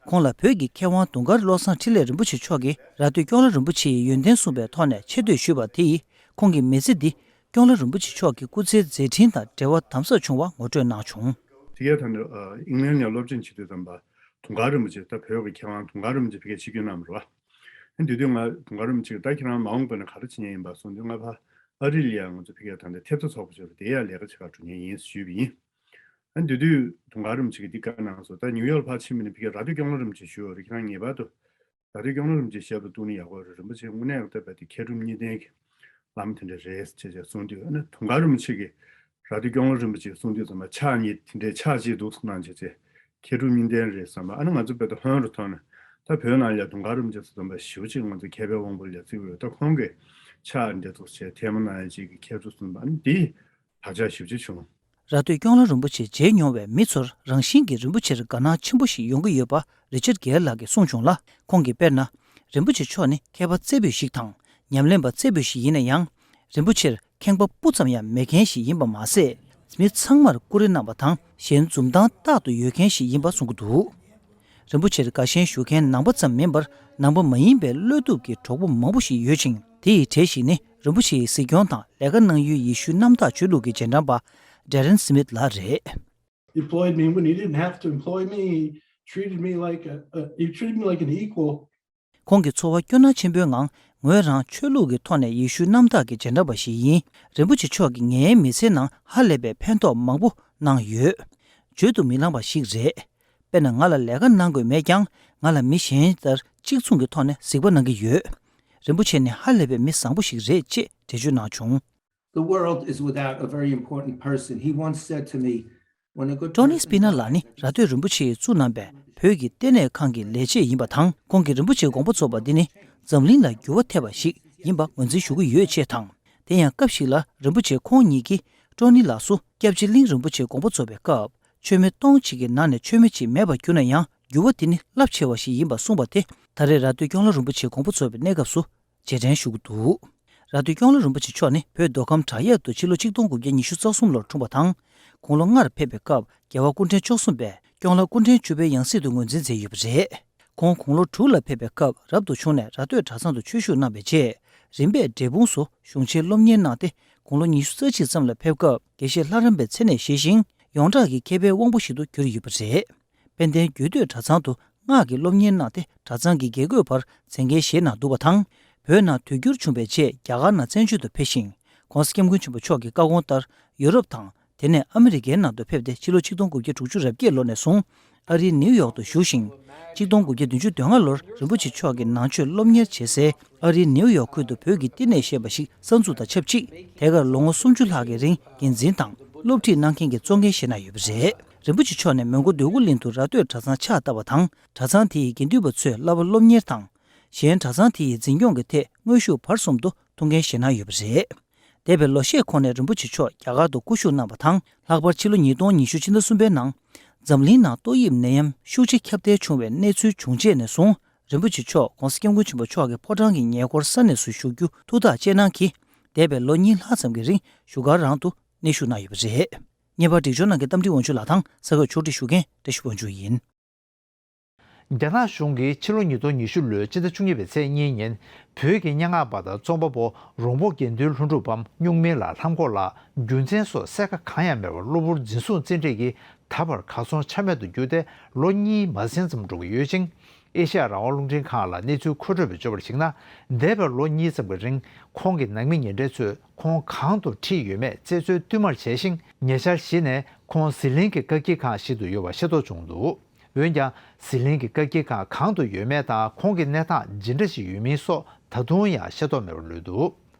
ཁོང་ལ་བོད་ཀྱི་མཁས་དབང་དུང་དཀར་བློ་བཟང་འཕྲིན་ལས་རིན་པོ་ཆེ་མཆོག་གིས་ར་སྟོད་སྐྱོང་ལ་རིན་པོ་ཆེ་ཡི་ཡོན་ཏན་གསུངས་པའི་ཐོག་ནས་ཆེ་བསྟོད་ཞུས་པ་དེ་ཡིས་ཁོང་གི་མི་ཚེ་འདི་སྐྱོང་ལ་རིན་པོ་ཆེ་མཆོག་གི་སྐུ་ཚེའི་མཛད་འཕྲིན་དང་འབྲེལ་བ་དམ་ཟབ་བྱུང་བ་ངོ་སྤྲོད་གནང་བྱུང་། དེ་གའི་ཐད་ནས་ཨིང་ལན་ནས་སློབ་ཆེན་བྱེད་དུས་ཙམ་པ་དུང་དཀར་རིན་པོ་ཆེ་ད་བོད་ཀྱི་མཁས་དབང་དུང་དཀར་རིན་པོ་ཆེ་ཕ་གིར་ཆིབས་བསྒྱུར་གནང་བ་རེད་བ། ཨ་དེ་དུས་ང་དུང་དཀར་རིན་པོ་ཆེ་གིས་ད་ཁྱེད་རང་མ་འོངས་པ་ན་ག་རེ་བྱེད་མཁན་ཡིན་པ་གསུངས་དུས་ང་ཕ་ཨ་རི་ལ་ཡ་ང་ཚོ་ཕ་གིར་ད་ལྟ་ཐེབས་རྩ་ཚོགས་པ་ཞིག་རེད་དེ་ཡ་ལས་ཀ་བྱེད་གར་འགྲོ་མཁན་ཡིན་ཞུས་པ་ཡིན། ཨ་དེ་དུས་དུང་དཀར་རིན་པོ་ཆེ་གིས་འདི་བཀའ་གནང་སོང་། ད་ཉིའུ་ཡོག་ཕར་ཕྱིན་པ་ནས་ཕ་གིར་ར་སྟོད་སྐྱོང་ལ་རིན་པོ་ཆེ་ཞུ་བ་རེད། ཁྱེད་རང་ངེས་པར་དུ་ར་སྟོད་སྐྱོང་ལ་རིན་པོ་ཆེ་ཞབས་ལ་གཏུགས་ན་ཡག་པོ་རེད། རིན་པོ་ཆེ་དངོས་གནས་ད་ལྟ་དེ་མཁས་གྲུབ་གཉིས་ལྡན་གྱི་བླ་མ་དེ་འདྲ་རེད་ཅེས་བྱས་གསུངས་དུས་ཨ་ནི་དུང་དཀར་རིན་པོ་ཆེ་གིས་ར་སྟོད་སྐྱོང་ལ་རིན་པོ་ཆེ་གསུངས་དུས་ཙམ་པ་ཕྱག་གཉིས་དེ་འདྲའི་ཕྱག་གཅིག་འདུག་གནང་བྱས་བྱས་མཁས་གྲུབ་གཉིས་ལྡན་རེད་བསམ་པ། ཨ་ནི་ང་ཚོ་དཔེ་ད་ཧོན་རུ་ཐོན་ནས་ད་བོད་ནང་ལ་དུང་དཀར་རིན་པོ་ཆེ་ཚོ་ཙམ་པ་ཞེ་པོ་ཅིག་ང་ཚོ་མཁས་པའི་དབང་པོ་ལ་བརྩི་གི་ཡོད། ད་ཁོང་གིས་ཕྱག་འདྲ་ཚོ་བྱས་ཐལ་མོ་གནང་ཡ་ཅིག་གི་མཁས་གྲུབ་གསུངས་པ་ཨ་ནི་དེ་བག་ཆགས་ཞེ་པོ་ཅིག་བྱུང་། ར་སྟོད་སྐྱོང་ལ་རིན་པོ་ཆེ་མཇལ་མྱོང་བའི་མི་ཚོར་རང་བཞིན་གྱིས་རིན་པོ་ཆེར་དགའ་སྣང་ཆེན་པོ་ཞིག་ཡོང་གི་ཡོད་པ་རི་ཅར་གེར་ལགས་ཀྱིས་གསུངས་བྱུང་ལ། ཁོང་གིས་དཔེར་ན། རིན་པོ་ཆེ་མཆོག་ནི་མཁས་པ་རྩེ་པོ་ཞིག་དང་ཉམས་ལེན་པ་རྩེ་པོ་ཞིག་ཡིན་ན་ཡང་། རིན་པོ་ཆེར་ཁེངས་པ་སྤུ་ཙམ་ཡང་མེད་མཁན་ཞིག་ཡིན་པ་མ་ཟད། མི་ཚང་མར་ཀུ་རེ་གནང་བ་དང་གཞན་འཛུམ་མདངས་རྟག་ཏུ་ཡོད་མཁན་ཞིག་ཡིན་པ་གསུང་གི་འདུག་རིན་པོ་ཆེར་དགའ་ཞེན་ཞུ་མཁན་ནང་པ་ཙམ་མིན་པར་ནང་པ་མ་ཡིན་པའི་བློ་སྟོབས་ཀྱི་གྲོགས་པོ་མང་པོ་ཞིག་ཡོད་ཅིང་། དེ་ཡི་གྲས་ཤིག་ནི་རིན་པོ་ཆེའི་གཟིགས་སྐྱོང་དང་ལས་ཀ་གནང་ཡུལ་ཡེ་ཤུ་གནམ་བདག་ཆོས་ལུགས་ཀྱི་རྗེས་འབྲང་པ་Darren Smith ལགས་རེད། Employed me when he didn't have to employ me. He treated me like a, a he treated me like an equal. ཁོང་གིས་ཚོར་བ་སྐྱོ་སྣང་ཆེན་པོའི་ངང་ངོས་རང་ཆོས་ལུགས་ཀྱི་ཐོག་ནས་ཡེ་ཤུ་གནམ་བདག་གི་རྗེས་འབྲང་པ་ཞིག་ཡིན། རིན་པོ་ཆེ་མཆོག་གིས་ངའི་མི་ཚེའི་ནང་ཧ་ལས་པའི་ཕན་ཐོགས་མང་པོ་གནང་ཡོད། བརྗོད་དུ་མི་ལང་བ་ཞིག་རེད། དཔེར་ན་ང་ལ་ལས་ཀ་གནང་དགོས་མེད་ཀྱང་ང་ལ་མི་གཞན་ལྟར་གཅིག་མཚུངས་ཀྱི་ཐོག་ནས་གཟིགས་པ་གནང་གི་ཡོད། རིན་པོ་ཆེ་ནི་ཧ་ལས་པའི་མི་བཟང་པོ་ཞིག་རེད་ཅེས་འགྲེལ་བརྗོད་གནང་བྱུང་། The world is without a very important person. He once said to me, when a good Tony person Spina ལགས་ནི་ར་སྟོད་རིན་པོ་ཆེས་བཙུགས་གནང་པའི་བོད་ཀྱི་ལྟེ་གནས་ཁང་གི་ལས་བྱེད་ཡིན་པ་དང་། ཁོང་གིས་རིན་པོ་ཆེའི་དགོངས་པ་རྫོགས་པ་འདི་ནི་འཛམ་གླིང་ལ་འགྱུར་བ་ཐེབས་པ་ཞིག་ཡིན་པ་ངོས་འཛིན་ཞུ་གི་ཡོད་ཅེས་དང་། དེ་ཡང་སྐབས་ཤིག་ལ་རིན་པོ་ཆེ་ཁོང་ཉིད་ཀྱིས་ཀྲོ་ནི་ལགས་སུ་སྐྱབས་རྗེ་གླིང་རིན་པོ་ཆེའི་དགོངས་པ་རྫོགས་པའི་སྐབས། ཆོས་མེད་སྟོང་གཅིག་གི་ནང་ནས་ཆོས་མེད་ཅིག་མེད་པར་གྱུར་ན་ཡང་འགྱུར་བ་དེ་ནི་རླབས་ཆེ་བ་ཞིག་ཡིན་པ་གསུངས་པ་དེ་ ད་རེས་ར་སྟོད་སྐྱོང་ལྷ་རིན་པོ་ཆེ་དགོངས་པ་རྫོགས་པའི་གནས་སྐབས་སུ་རྗེས་དྲན་ཞུ་གི་འདུག་ར་སྟོད་སྐྱོང་ལྷ་རིན་པོ་ཆེ་མཆོག་ནི་བོད་མདོ་ཁམས་བྲག་གཡབ་ཏུ་ཕྱི་ལོ་ཆིག་སྟོང་དགུ་བརྒྱ་ཉི་ཤུ་རྩ་གསུམ་ལོར་འཁྲུངས་པ་དང་། དགུང་ལོ་ལྔར་ཕེབས་པའི་སྐབས་རྒྱལ་བ་སྐུ་ཕྲེང་བཅུ་གསུམ་པས་སྐྱོང་ལྷ་སྐུ་ཕྲེང་བཅུ་པའི་ཡང་སྲིད་དུ་ངོས་འཛིན་མཛད་ཡོད་པ་རེད། ཁོང་དགུང་ལོ་དྲུག་ལ་ཕེབས་པའི་སྐབས་རབ་ཏུ་བྱུང་ནས་ར་སྟོད་གྲྭ་ཚང་དུ་ཆོས་ཞུགས་གནང་བའི་རྗེས། རིམ་པས་འབྲས་སྤུངས་སུ་གཞུང་ཆེན་སློབ་གཉེར་གནང་སྟེ། དགུང་ལོ་ཉི་ཤུ་རྩ་གཅིག་ཙམ་ལ་ཕེབས་སྐབས་དགེ་བཤེས་ལྷ་རམས་པའི་མཚན་ནས་བཞེས་ཤིང་། ཡོངས་གྲགས་ཀྱི་མཁས་པའི་དབང་པོ་ཞིག་ཏུ་གྱུར་ཡོད་པ་རེད། དཔལ་ལྡན་རྒྱུད་སྟོད་གྲྭ་ཚང་དུ་སྔགས་ཀྱི་སློབ་གཉེར་གནང་སྟེ། གྲྭ་ཚང་གི་དགེ་བསྐོས་པར་མཛད་འགན་བཞེས་གནང་འདུག་པ་དང་། བོད་ནང་དུས་འགྱུར་བྱུང་བའི་རྗེས་རྒྱ་གར་ནང་བཙན་བྱོལ་དུ་ཕེབས་ཤིང་། ྋགོང་ས་ྋསྐྱབས་མགོན་ཆེན་པོ་མཆོག་གི་བཀའ་དགོངས་ལྟར་ཡུ་རོབ་དང་། དེ་ནས་ཨ་མི་རི་ཀའི་ནང་དུ་ཕེབས་ཏེ། ཕྱི་ལོ་ཆིག་སྟོང་དགུ་བརྒྱ་དྲུག་ཅུ་རེ་བརྒྱད་ལོ་ནས་བཟུང་ཨ་རིའི་ནིའུ་ཡོག་ཏུ་བཞུགས་ཤིང་། ཆིག་སྟོང་དགུ་བརྒྱ་བདུན་ཅུ་དོན་ལྔ་ལོར་རིན་པོ་ཆེ་མཆོག་གིས་ནང་ཆོས་སློབ་གཉེར་བྱེད་སའི་ཨ་རིའི་ནིའུ་ཡོག་ཁུལ་དུ་བོད་ཀྱི་བསྟི་གནས་ཞེས་པ་ཞིག་གསར་འཛུགས་དང་ཆབས་ཅིག་དེ་གར་ལོ་ངོ་སུམ་ཅུ་ལྷག་གི་རིང་འགན་འཛིན་དང་སློབ་ཁྲིད་གནང་མཁན་གྱི་གཙོ་འགན་བཞེས་གནང་ཡོད་པ་རེད། རིན་པོ་ཆེ་མཆོག་ནས་མོན་གྷོ་འདོད་རྒུ་གླིང་དུ་ར་སྟོད་གྲྭ་ཚང་ཕྱག་བཏབ་པ་དང་། གྲྭ་ཚང་དེ་ཡི་དགེ་འདུན་པ་ཚོས་བསླབ་པ་སློབ་གཉེར་དང་། གཞན་གྲྭ་ཚང་དེ་ཡི་འཛིན་སྐྱོང་གི་ཐད་དངོས་ཤུགས་བར་གསུམ་དུ་ཐུགས་འགན་བཞེས་གནང་ཡོད་པ་རེད། འདས་པའི་ལོ་ཤས་གོང་ནས་རིན་པོ་ཆེ་མཆོག་རྒྱ་གར་དུ་སྐུ་བཞུགས་གནང་བ་དང་། ལྷག་པར་ཕྱི་ལོ་ཉིས་སྟོང་ཉི་ཤུ་ཕྱི་ཟླ་གསུམ་པའི་ནང་། འཛམ་གླིང་ནང་ཏོག་དབྱིབས་ནད་ཡམས་ཤུགས་ཆེ་ཁྱབ་གདལ་བྱུང་བའི་གནས་ཚུལ་བྱུང་རྗེས་ནས་བཟུང་། རིན་པོ་ཆེ་མཆོག་ྋགོང་ས་ྋསྐྱབས་མགོན་ཆེན་པོ་མཆོག་གི་ཕོ་བྲང་གི་ཉེ་འཁོར་ས་གནས་སུ་བཞུགས་རྒྱུ་ཐུགས་ཐག་བཅད་གནང་གིས། འདས་པའི་ལོ་གཉིས་ལྷག་ཙམ་གྱི་རིང་བཞུགས་སྒར་རང་དུ་གནས་བཞུགས་གནང་ཡོད་པ་རེད། ངེས་པར་སྒྲིག་སྦྱོར་གནང་མཁན་རྟ་མགྲིན་དབང་ཕྱུག་ལགས་དང་། ས་གོས་ཕྱོགས་སྒྲིག་ཞུ་མཁན་བཀྲ་ཤིས་དབང་ཕྱུག་ཡིན། རྒྱ་ནག་གཞུང་གིས་ཕྱི་ལོ་ཉིས་སྟོང་ཉི་ཤུ་ལོའི་སྤྱི་ཟླ་བཅུ་གཉིས་པའི་ཚེས་གཉིས་ཉིན། བོད་ཀྱི་སྙན་ངག་པ་དང་རྩོམ་པ་པོ་རོང་པོ་དགེ་འདུན་ལྷུན་གྲུབ་བམ་སྨྱུག་མིང་ལ་ལྷམ་གོག་ལགས་རྒྱུ་མཚན་སོགས་གསལ་ཁ་གང་ཡང་མེད་པར་གློ་བུར་འཛིན་བཟུང་བཙན་ཁྲིད་ཀྱིས་ད་བར་གར་སོང་ཆ་མེད་དུ་གྱུར་ཏེ་ལོ་གཉིས་མ་ཟིན་ཙམ་འགྲོ་གི་ཡོད་ཅིང་། ཨེ་ཤ་ཡ་རང་དབང་རླུང་འཕྲིན་ཁང་ལ་གནས་ཚུལ་མཁོ་སྤྲོད་པས་བརྗོད་པར་གཞིགས་ན། འདས་པའི་ལོ་གཉིས་ཙམ་གྱི་རིང་ཁོང་གི་ནང་མི་ཉེ་འབྲེལ་ཚོས་ཁོང་གང་དུ་ཁྲིད་ཡོད་མེད་རྩད་འཚོལ་བསྟུད་མར་བྱས་ཤིང་། ཉེ་ཆར་གཞི་ནས་ཁོང་ཟི་ལིང་གི་བཀག་སྐྱིལ་ཁང་ཞིག་ཏུ་ཡོད་པ་ཤེས་རྟོགས་བྱུང་འདུག་འོན་ཀྱང་། ཟི་ལིང་གི་བཀག་སྐྱིལ་ཁང་གང་དུ་ཡོད་མེད་དང་ཁོང་གི་གནས་སྟངས་ཇི་འདྲ་ཞིག་ཡོད་མིན་སོགས་ད་དུང་ཡང་ཤེས་རྟོགས་མེད་པར་ལུས་འདུག་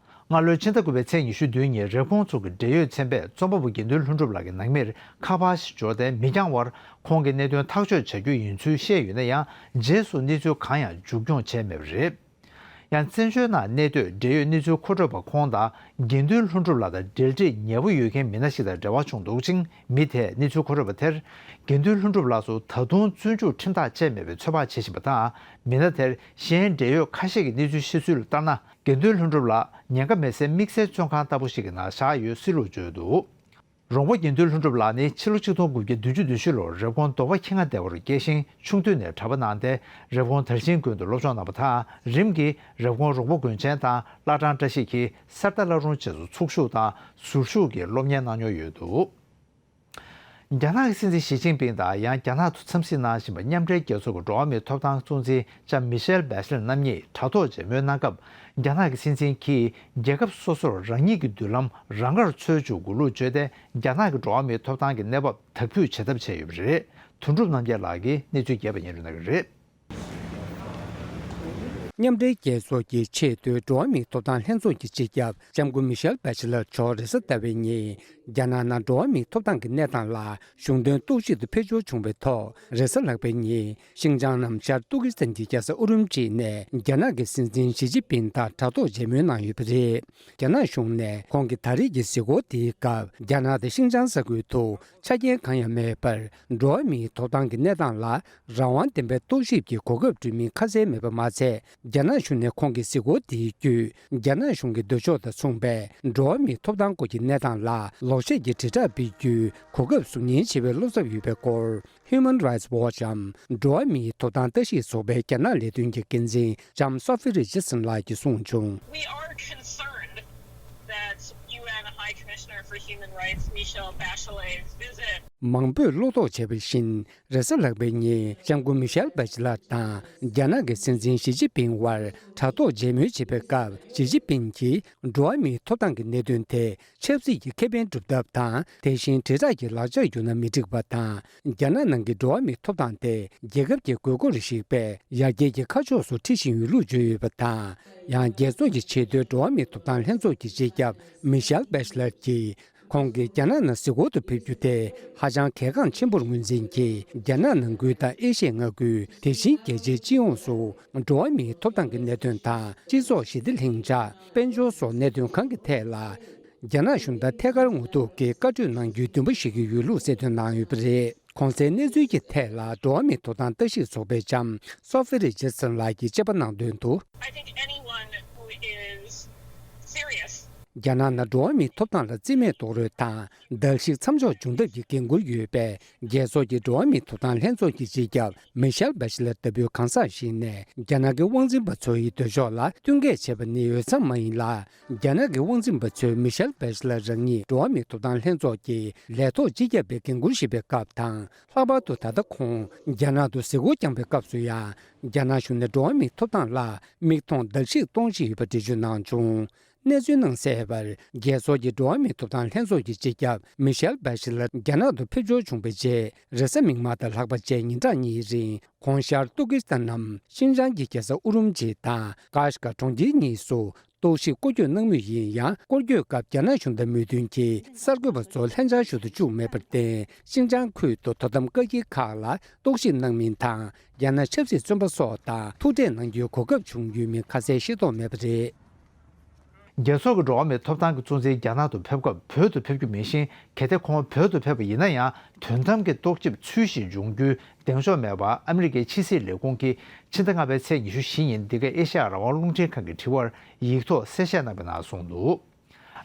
སྔ་ལོའི་ཕྱི་ཟླ་དགུ་པའི་ཚེས་ཉི་ཤུ་བདུན་ཉིན་རེབ་གོང་ཚོ་གི་འབྲེལ་ཡོད་ཚན་པས་རྩོམ་པ་པོ་དགེ་འདུན་ལྷུན་གྲུབ་ལགས་ཀྱི་ནང་མིར་ཁ་པར་ཞིག་འབྱོར་ཏེ་མི་འགྱངས་བར་ཁོང་གི་གནད་དོན་ཐག་གཅོད་བྱ་རྒྱུ་ཡིན་ཚུལ་བཤད་ཡོད་ན་ཡང་། རྗེས་སུ་གནས་ཚུལ་གང་ཡང་མཇུག་སྐྱོང་བྱས་མེད་པ་རེད། ཡང་། བཙན་བྱོལ་ནང་གནས་སྡོད་འབྲེལ་ཡོད་གནས་ཚུལ་མཁོ་སྤྲོད་པ་ཁོང་དང་དགེ་འདུན་ལྷུན་གྲུབ་ལགས་དང་འབྲེལ་འདྲིས་ཉེ་པོ་ཡོད་མཁན་མི་སྣ་ཞིག་དང་འབྲེལ་བ་བྱུང་འདུག་ཅིང་། མི་དེས་གནས་ཚུལ་མཁོ་སྤྲོད་པ་དེར། དགེ་འདུན་ལྷུན་གྲུབ་ལགས་སུ་ད་དུང་བཙོན་འཇུག་ཁྲིམས་ཐག་བཅད་མེད་པའི་ཚོད་དཔག་བྱེད་བཞིན་པ་དང་། མི་སྣ་དེར་གཞན་འབྲེལ་ཡོད་ཁ་ཤས་ཀྱི་གནས་ཚུལ་ཤེས་ཚུལ་ལ་ལྟར་ན། དགེ་འདུན་ལྷུན་གྲུབ་ལགས་ཉེན་ཁ་མེད་སའི་དམིགས་བསལ་བཙོན་ཁང་ལྟ་བུ་ཞིག་གི་ནང་བཞག་ཡོད་སྲིད་ལུགས་བརྗོད་འདུག་རོང་པོ་དགེ་འདུན་ལྷུན་གྲུབ་ལགས་ནི་ཕྱི་ལོ་ཆིག་སྟོང་དགུ་བརྒྱ་བདུན་ཅུ་དོན་བཞི་ལོར་རེབ་གོང་རྡོ་བ་ཁྱི་རྔ་སྡེ་བར་སྐྱེས་ཤིང་། ཆུང་དུས་ནས་གྲྭ་པ་གནང་སྟེ་རེབ་གོང་དར་ཆེན་དགོན་དུ་སློབ་སྦྱོང་གནང་བ་དང་། རིམ་གྱིས་རེབ་གོང་རོང་པོ་དགོན་ཆེན་དང་བླ་བྲང་བཀྲ་ཤིས་འཁྱིལ། གསེར་རྟ་བླ་རུང་བཅས་སུ་ཚོགས་ཞུགས་དང་ཟུར་ཞུགས་ཀྱིས་སློབ་གཉེར་གནང་མྱོང་ཡོད་འདུག་རྒྱ་ནག་གི་སྲིད་འཛིན་ཞི་ཅིན་ཕིང་དང་། ཡང་རྒྱ་ནག་ཏུ་འཚམས་གཟིགས་གནང་བཞིན་པ་མཉམ་འབྲེལ་རྒྱལ་ཚོགས་ཀྱི་འགྲོ་བ་མིའི་ཐོབ་ཐང་གཙོ་འཛིན་ལྕམ་མི་ཤེལ་བྷེ་ཤེ་ལེ་ནམ་གཉིས་དྲ་ཐོག་མཇལ་མོལ་གནང་སྐབས། རྒྱ་ནག་གི་སྲིད་འཛིན་གྱིས་རྒྱལ་ཁབ་སོ་སོར་རང་ཉིད་ཀྱི་མདུན་ལམ་རང་དགར་འཚོལ་བཅུག་དགོས་ལུགས་བརྗོད་དེ། རྒྱ་ནག་གི་འགྲོ་བ་མིའི་ཐོབ་ཐང་གི་གནས་བབ་དག་ཕུད་བྱེད་ཐབས་བྱས་ཡོད་པ་རེད། དོན་གྲུབ་རྣམ་རྒྱལ་ལགས་ཀྱིས་གནས་ཚུལ་རྒྱས་པ་སྙན་སྒྲོན་གནང་གི་རེད། མཉམ་འབྲེལ་རྒྱལ་ཚོགས་ཀྱི་ཆེས་མཐོའི་འགྲོ་བ་མིའི་ཐོབ་ཐང་ལྷན་ཚོགས་ཀྱི་སྤྱི་ཁྱབ་ལྕམ་སྐུ་མི་ཤེལ་བྷེ་ཤེ་ལེ་མཆོག་རེས་གཟའ་ཟླ་བའི་ཉིན། རྒྱ་ནག་ནང་འགྲོ་བ་མིའི་ཐོབ་ཐང་གི་གནས་སྟངས་ལ་གཞུང་དོན་རྟོག་ཞིབ་ཏུ་ཕེབས་འབྱོར་བྱུང་བའི་ཐོག་རེས་གཟའ་ལྷག་པའི་ཉིན། ཤིང་ཅང་ནམ་ཤར་ཏུར་ཀི་སི་ཐན་གྱི་རྒྱལ་ས་ཨུ་རུམ་ཆི་ནས་རྒྱ་ནག་གི་སྲིད་འཛིན་ཞི་ཅིན་ཕིང་དང་དྲ་ཐོག་མཇལ་མོལ་གནང་ཡོད་པ་རེད། རྒྱ་ནག་གཞུང་ནས་ཁོང་གི་ད་རེས་ཀྱི་གཟིགས་སྐོར་དེའི་སྐབས། རྒྱ་ནག་དང་ཤིང་ཅང་ས་ཁུལ་དུ་ཆ་རྐྱེན་གང་ཡང་མེད་པར། འགྲོ་བ་མིའི་ཐོབ་ཐང་གི་གནས་སྟངས་ལ་རང་དབང་ལྡན་པའི་རྟོག་ཞིབ་ཀྱི་གོ་སྐབས་སྤྲོད་མིན་ཁ་གསལ་མེད་པ་མ་ཚད། རྒྱ་ནག་གཞུང་ནས་ཁོང་གི་གཟིགས་སྐོར་དེའི་བརྒྱུད། རྒྱ་ནག་གཞུང་གི་འདོད་ཕྱོགས་དང་མཚུངས་པའི་འགྲོ་བ་མིའི་ཐོབ་ཐང་སྐོར་གྱི་གནས་སྟངས་ལ་ལོག་བཤད་ཀྱི་དྲིལ་བསྒྲགས་སྤེལ་རྒྱུའི་གོ་སྐབས་གཟུགས་བརྙན་ཞེས་པའི་བློ་འཚབ་ཡོད་པའི་སྐོར། Human Rights Watch འམ་འགྲོ་བ་མིའི་ཐོབ་ཐང་ལྟ་ཞིབ་ཚོགས་པའི་རྒྱ་ནག་ལས་དོན་གྱི་འགན་འཛིན་ལྕམ་Sophie Richardson ལགས་ཀྱིས་གསུངས་བྱུང་། We are concerned that U N High Commissioner for Human Rights Michelle Bachelet's visit མང་པོས་བློ་དོགས་བྱས་པ་བཞིན། རེས་གཟའ་ལྷག་པའི་ཉིན། ལྕམ་སྐུ་མི་ཤེལ་བྷེ་ཤེ་ལེ་དང་རྒྱ་ནག་གི་སྲིད་འཛིན་ཞི་ཅིན་ཕིང་དབར་དྲ་ཐོག་མཇལ་མོལ་བྱེད་པའི་སྐབས། ཞི་ཅིན་ཕིང་གིས་འགྲོ་བ་མིའི་ཐོབ་ཐང་གི་གནད་དོན་དེ། ཆབ་སྲིད་ཀྱི་ཁེ་ཕན་སྒྲུབ་ཐབས་དང་། དེ་བཞིན་དྲིལ་བསྒྲགས་ཀྱི་ལག་ཆ་བསྒྱུར་ན་མི་འགྲིག་པ་དང་། རྒྱ་ནག་ནང་གི་འགྲོ་བ་མིའི་ཐོབ་ཐང་དེ་རྒྱལ་ཁབ་ཀྱི་དགོས་མཁོར་གཞིགས་པའི་ཡར་རྒྱས་ཀྱི་ཁ་ཕྱོགས་སུ་ཁྲིད་བཞིན་ཡོད་ལུགས་བརྗོད་ཡོད་པ་དང་། ཡང་རྒྱལ་ཚོགས་ཀྱི་ཆེས་མཐོའི་འགྲོ་བ་མིའི་ཐོབ་ཐང་ལྷན་ཚོགས་ཀྱི་སྤྱི་ཁྱབ་མི་ཤེལ་བྷེ་ཤེ་ལེ་གྱིས། ཁོང་གིས་རྒྱ་ནག་ནང་གཟིགས་སྐོར་དུ་ཕེབས་རྒྱུ་དེ་ཧ་ཅང་གལ་འགངས་ཆེན་པོར་ངོས་འཛིན་གྱིས། རྒྱ་ནག་ནང་ཁུལ་དང་ཨེ་ཤི་ཡའི་མངའ་ཁུལ། དེ་བཞིན་རྒྱལ་སྤྱིའི་སྤྱི་ཡོངས་སུ་འགྲོ་བ་མིའི་ཐོབ་ཐང་གི་གནད་དོན་དང་། སྤྱི་ཚོགས་ཞི་བདེ་ལྷིང་འཇགས། དཔལ་འབྱོར་སོགས་གནད་དོན་གང་གི་ཐད་ལ། རྒྱ་ནག་གཞུང་དང་ཐད་ཀར་ངོ་ཐུག་གིས་བཀའ་གྲོས་གནང་རྒྱུའི་འདུན་པ་བཞེས་ཀྱི་ཡོད་ལུགས་གསལ་སྟོན་གནང་ཡོད་པ་རེད། གོང་གསལ་གནས་ཚུལ་གྱི་ཐད་ལ་འགྲོ་བ་མིའི་ཐོབ་ཐང་ལྟ་ཞིབ་ཚོགས་པའི་ལྕམ་སོ་ཧྥེ་རི་ཇེ་སན་ལགས་ཀྱིས་དཔྱད་པ་གནང་དོན་དུ། I think anyone who is serious རྒྱ་ནག་ནང་འགྲོ་བ་མིའི་ཐོབ་ཐང་ལ་རྩིས་མེད་རྡོག་རོལ་དང་གདལ་བཤིག་མཚམས་འཇོག་བྱུང་ཐབས་ཀྱི་འགན་འཁུར་ཡོད་པའི་རྒྱལ་ཚོགས་ཀྱི་འགྲོ་བ་མིའི་ཐོབ་ཐང་ལྷན་ཚོགས་ཀྱི་སྤྱི་ཁྱབ་མི་ཤེལ་བྷ་ཤི་ལར་ལྟ་བུའི་གང་ཟག་ཞིག་ནས་རྒྱ་ནག་གི་དབང་འཛིན་པ་ཚོ་ཡི་འདོད་ཕྱོགས་ལ་བསྟུན་མཁས་བྱས་པ་ནི་འོས་འཚམ་མ་ཡིན་ལ། རྒྱ་ནག་གི་དབང་འཛིན་པ་ཚོས་མི་ཤེལ་བྷ་ཤི་ལར་རང་ཉིད་འགྲོ་བ་མིའི་ཐོབ་ཐང་ལྷན་ཚོགས་ཀྱི་ལས་ཐོག་སྤྱི་ཁྱབ་པའི་འགན་འཁུར་བཞེས་པའི་སྐབས་དང་། ལྷག་པར་དུ་ད་ལྟ་ཁོང་རྒྱ་ནག་ཏུ་གཟིགས་སྐོར་བསྐྱངས་པའི་སྐབས་སུ་ཡང་། རྒྱ་ནག་གཞུང་ནས་འགྲོ་བ་མིའི་ཐོབ་ཐང་ལ་མིག་མཐོང་གདལ་བཤིག་གཏོང་བཞིན་ཡོད་པ་འགྲེལ་བརྗོད་གནང་བྱུང་། གནས་ཚུལ་ནང་གསལ་བར། རྒྱལ་ཚོགས་ཀྱི་འགྲོ་བ་མིའི་ཐོབ་ཐང་ལྷན་ཚོགས་ཀྱི་སྤྱི་ཁྱབ་མི་ཤེལ་བྷ་ཤི་ལར་རྒྱ་ནག་ཏུ་ཕེབས་འབྱོར་བྱུང་བའི་རྗེས། རེས་གཟའ་མིག་དམར་དང་ལྷག་པ་བཅས་ཉིན་གྲངས་གཉིས་རིང་། ཁོང་ཤར་ཏུར་ཀི་སི་ཐན་ནམ་ཤིན་ཅང་གི་རྒྱལ་ས་ཨུ་རུམ་ཆི་དང་ཀཱཤ་གྷ་གྲོང་ཁྱེར་གཉིས་སུ་རྟོག་ཞིབ་སྐོར་སྐྱོད་གནང་མུས་ཡིན་ཡང་། སྐོར་སྐྱོད་སྐབས་རྒྱ་ནག་གཞུང་དང་མོས་མཐུན་གྱིས་གསར་འགོད་པ་ཚོ་ལྷན་བཅར་ཞུ་དུ་བཅུག་མེད་པར་བརྟེན། ཤིན་ཅང་ཁུལ་དུ་དོ་དམ་བཀའ་འགྱུར་ཁག་ལ་རྟོག་ཞིབ་གནང་མིན་དང་། རྒྱ་ནག་ཆབ་སྲིད་བཙོན་པ་སོགས་དང་ཐུག་འཕྲད་གནང་རྒྱུའི་གོ་སྐབས་བྱུང་ཡོད་མིན་ཁ་གསལ་ཤེས་རྟོགས་མེད་པ་རེད། རྒྱལ་ཚོགས་ཀྱི་འགྲོ་བ་མིའི་ཐོབ་ཐང་གི་གཙོ་འཛིན་རྒྱ་ནག་ཏུ་ཕེབས་སྐབས་བོད་དུ་ཕེབས་རྒྱུ་མིན་ཞིང་། གལ་ཏེ་ཁོང་བོད་དུ་ཕེབས་པ་ཡིན་ན་ཡང་དོན་དམ་གྱི་རྟོག་ཞིབ་ཚུལ་བཞིན་འབྱུང་རྒྱུའི་གདེང་འཇོག་མེད་པ་ཨ་མི་རི་ཀའི་ཕྱི་སྲིད་ལས་ཁུངས་ཀྱིས་ཕྱི་ཟླ་ལྔ་པའི་ཚེས་ཉི་ཤུ་བཞི་ཉིན་འདི་ག་ཨེ་ཤ་ཡ་རང་དབང་རླུང་འཕྲིན་ཁང་གི་དྲི་བར་ཡིག་ཐོག་གསལ་བཤད་གནང་བའི་ནང་གསུངས་འདུག་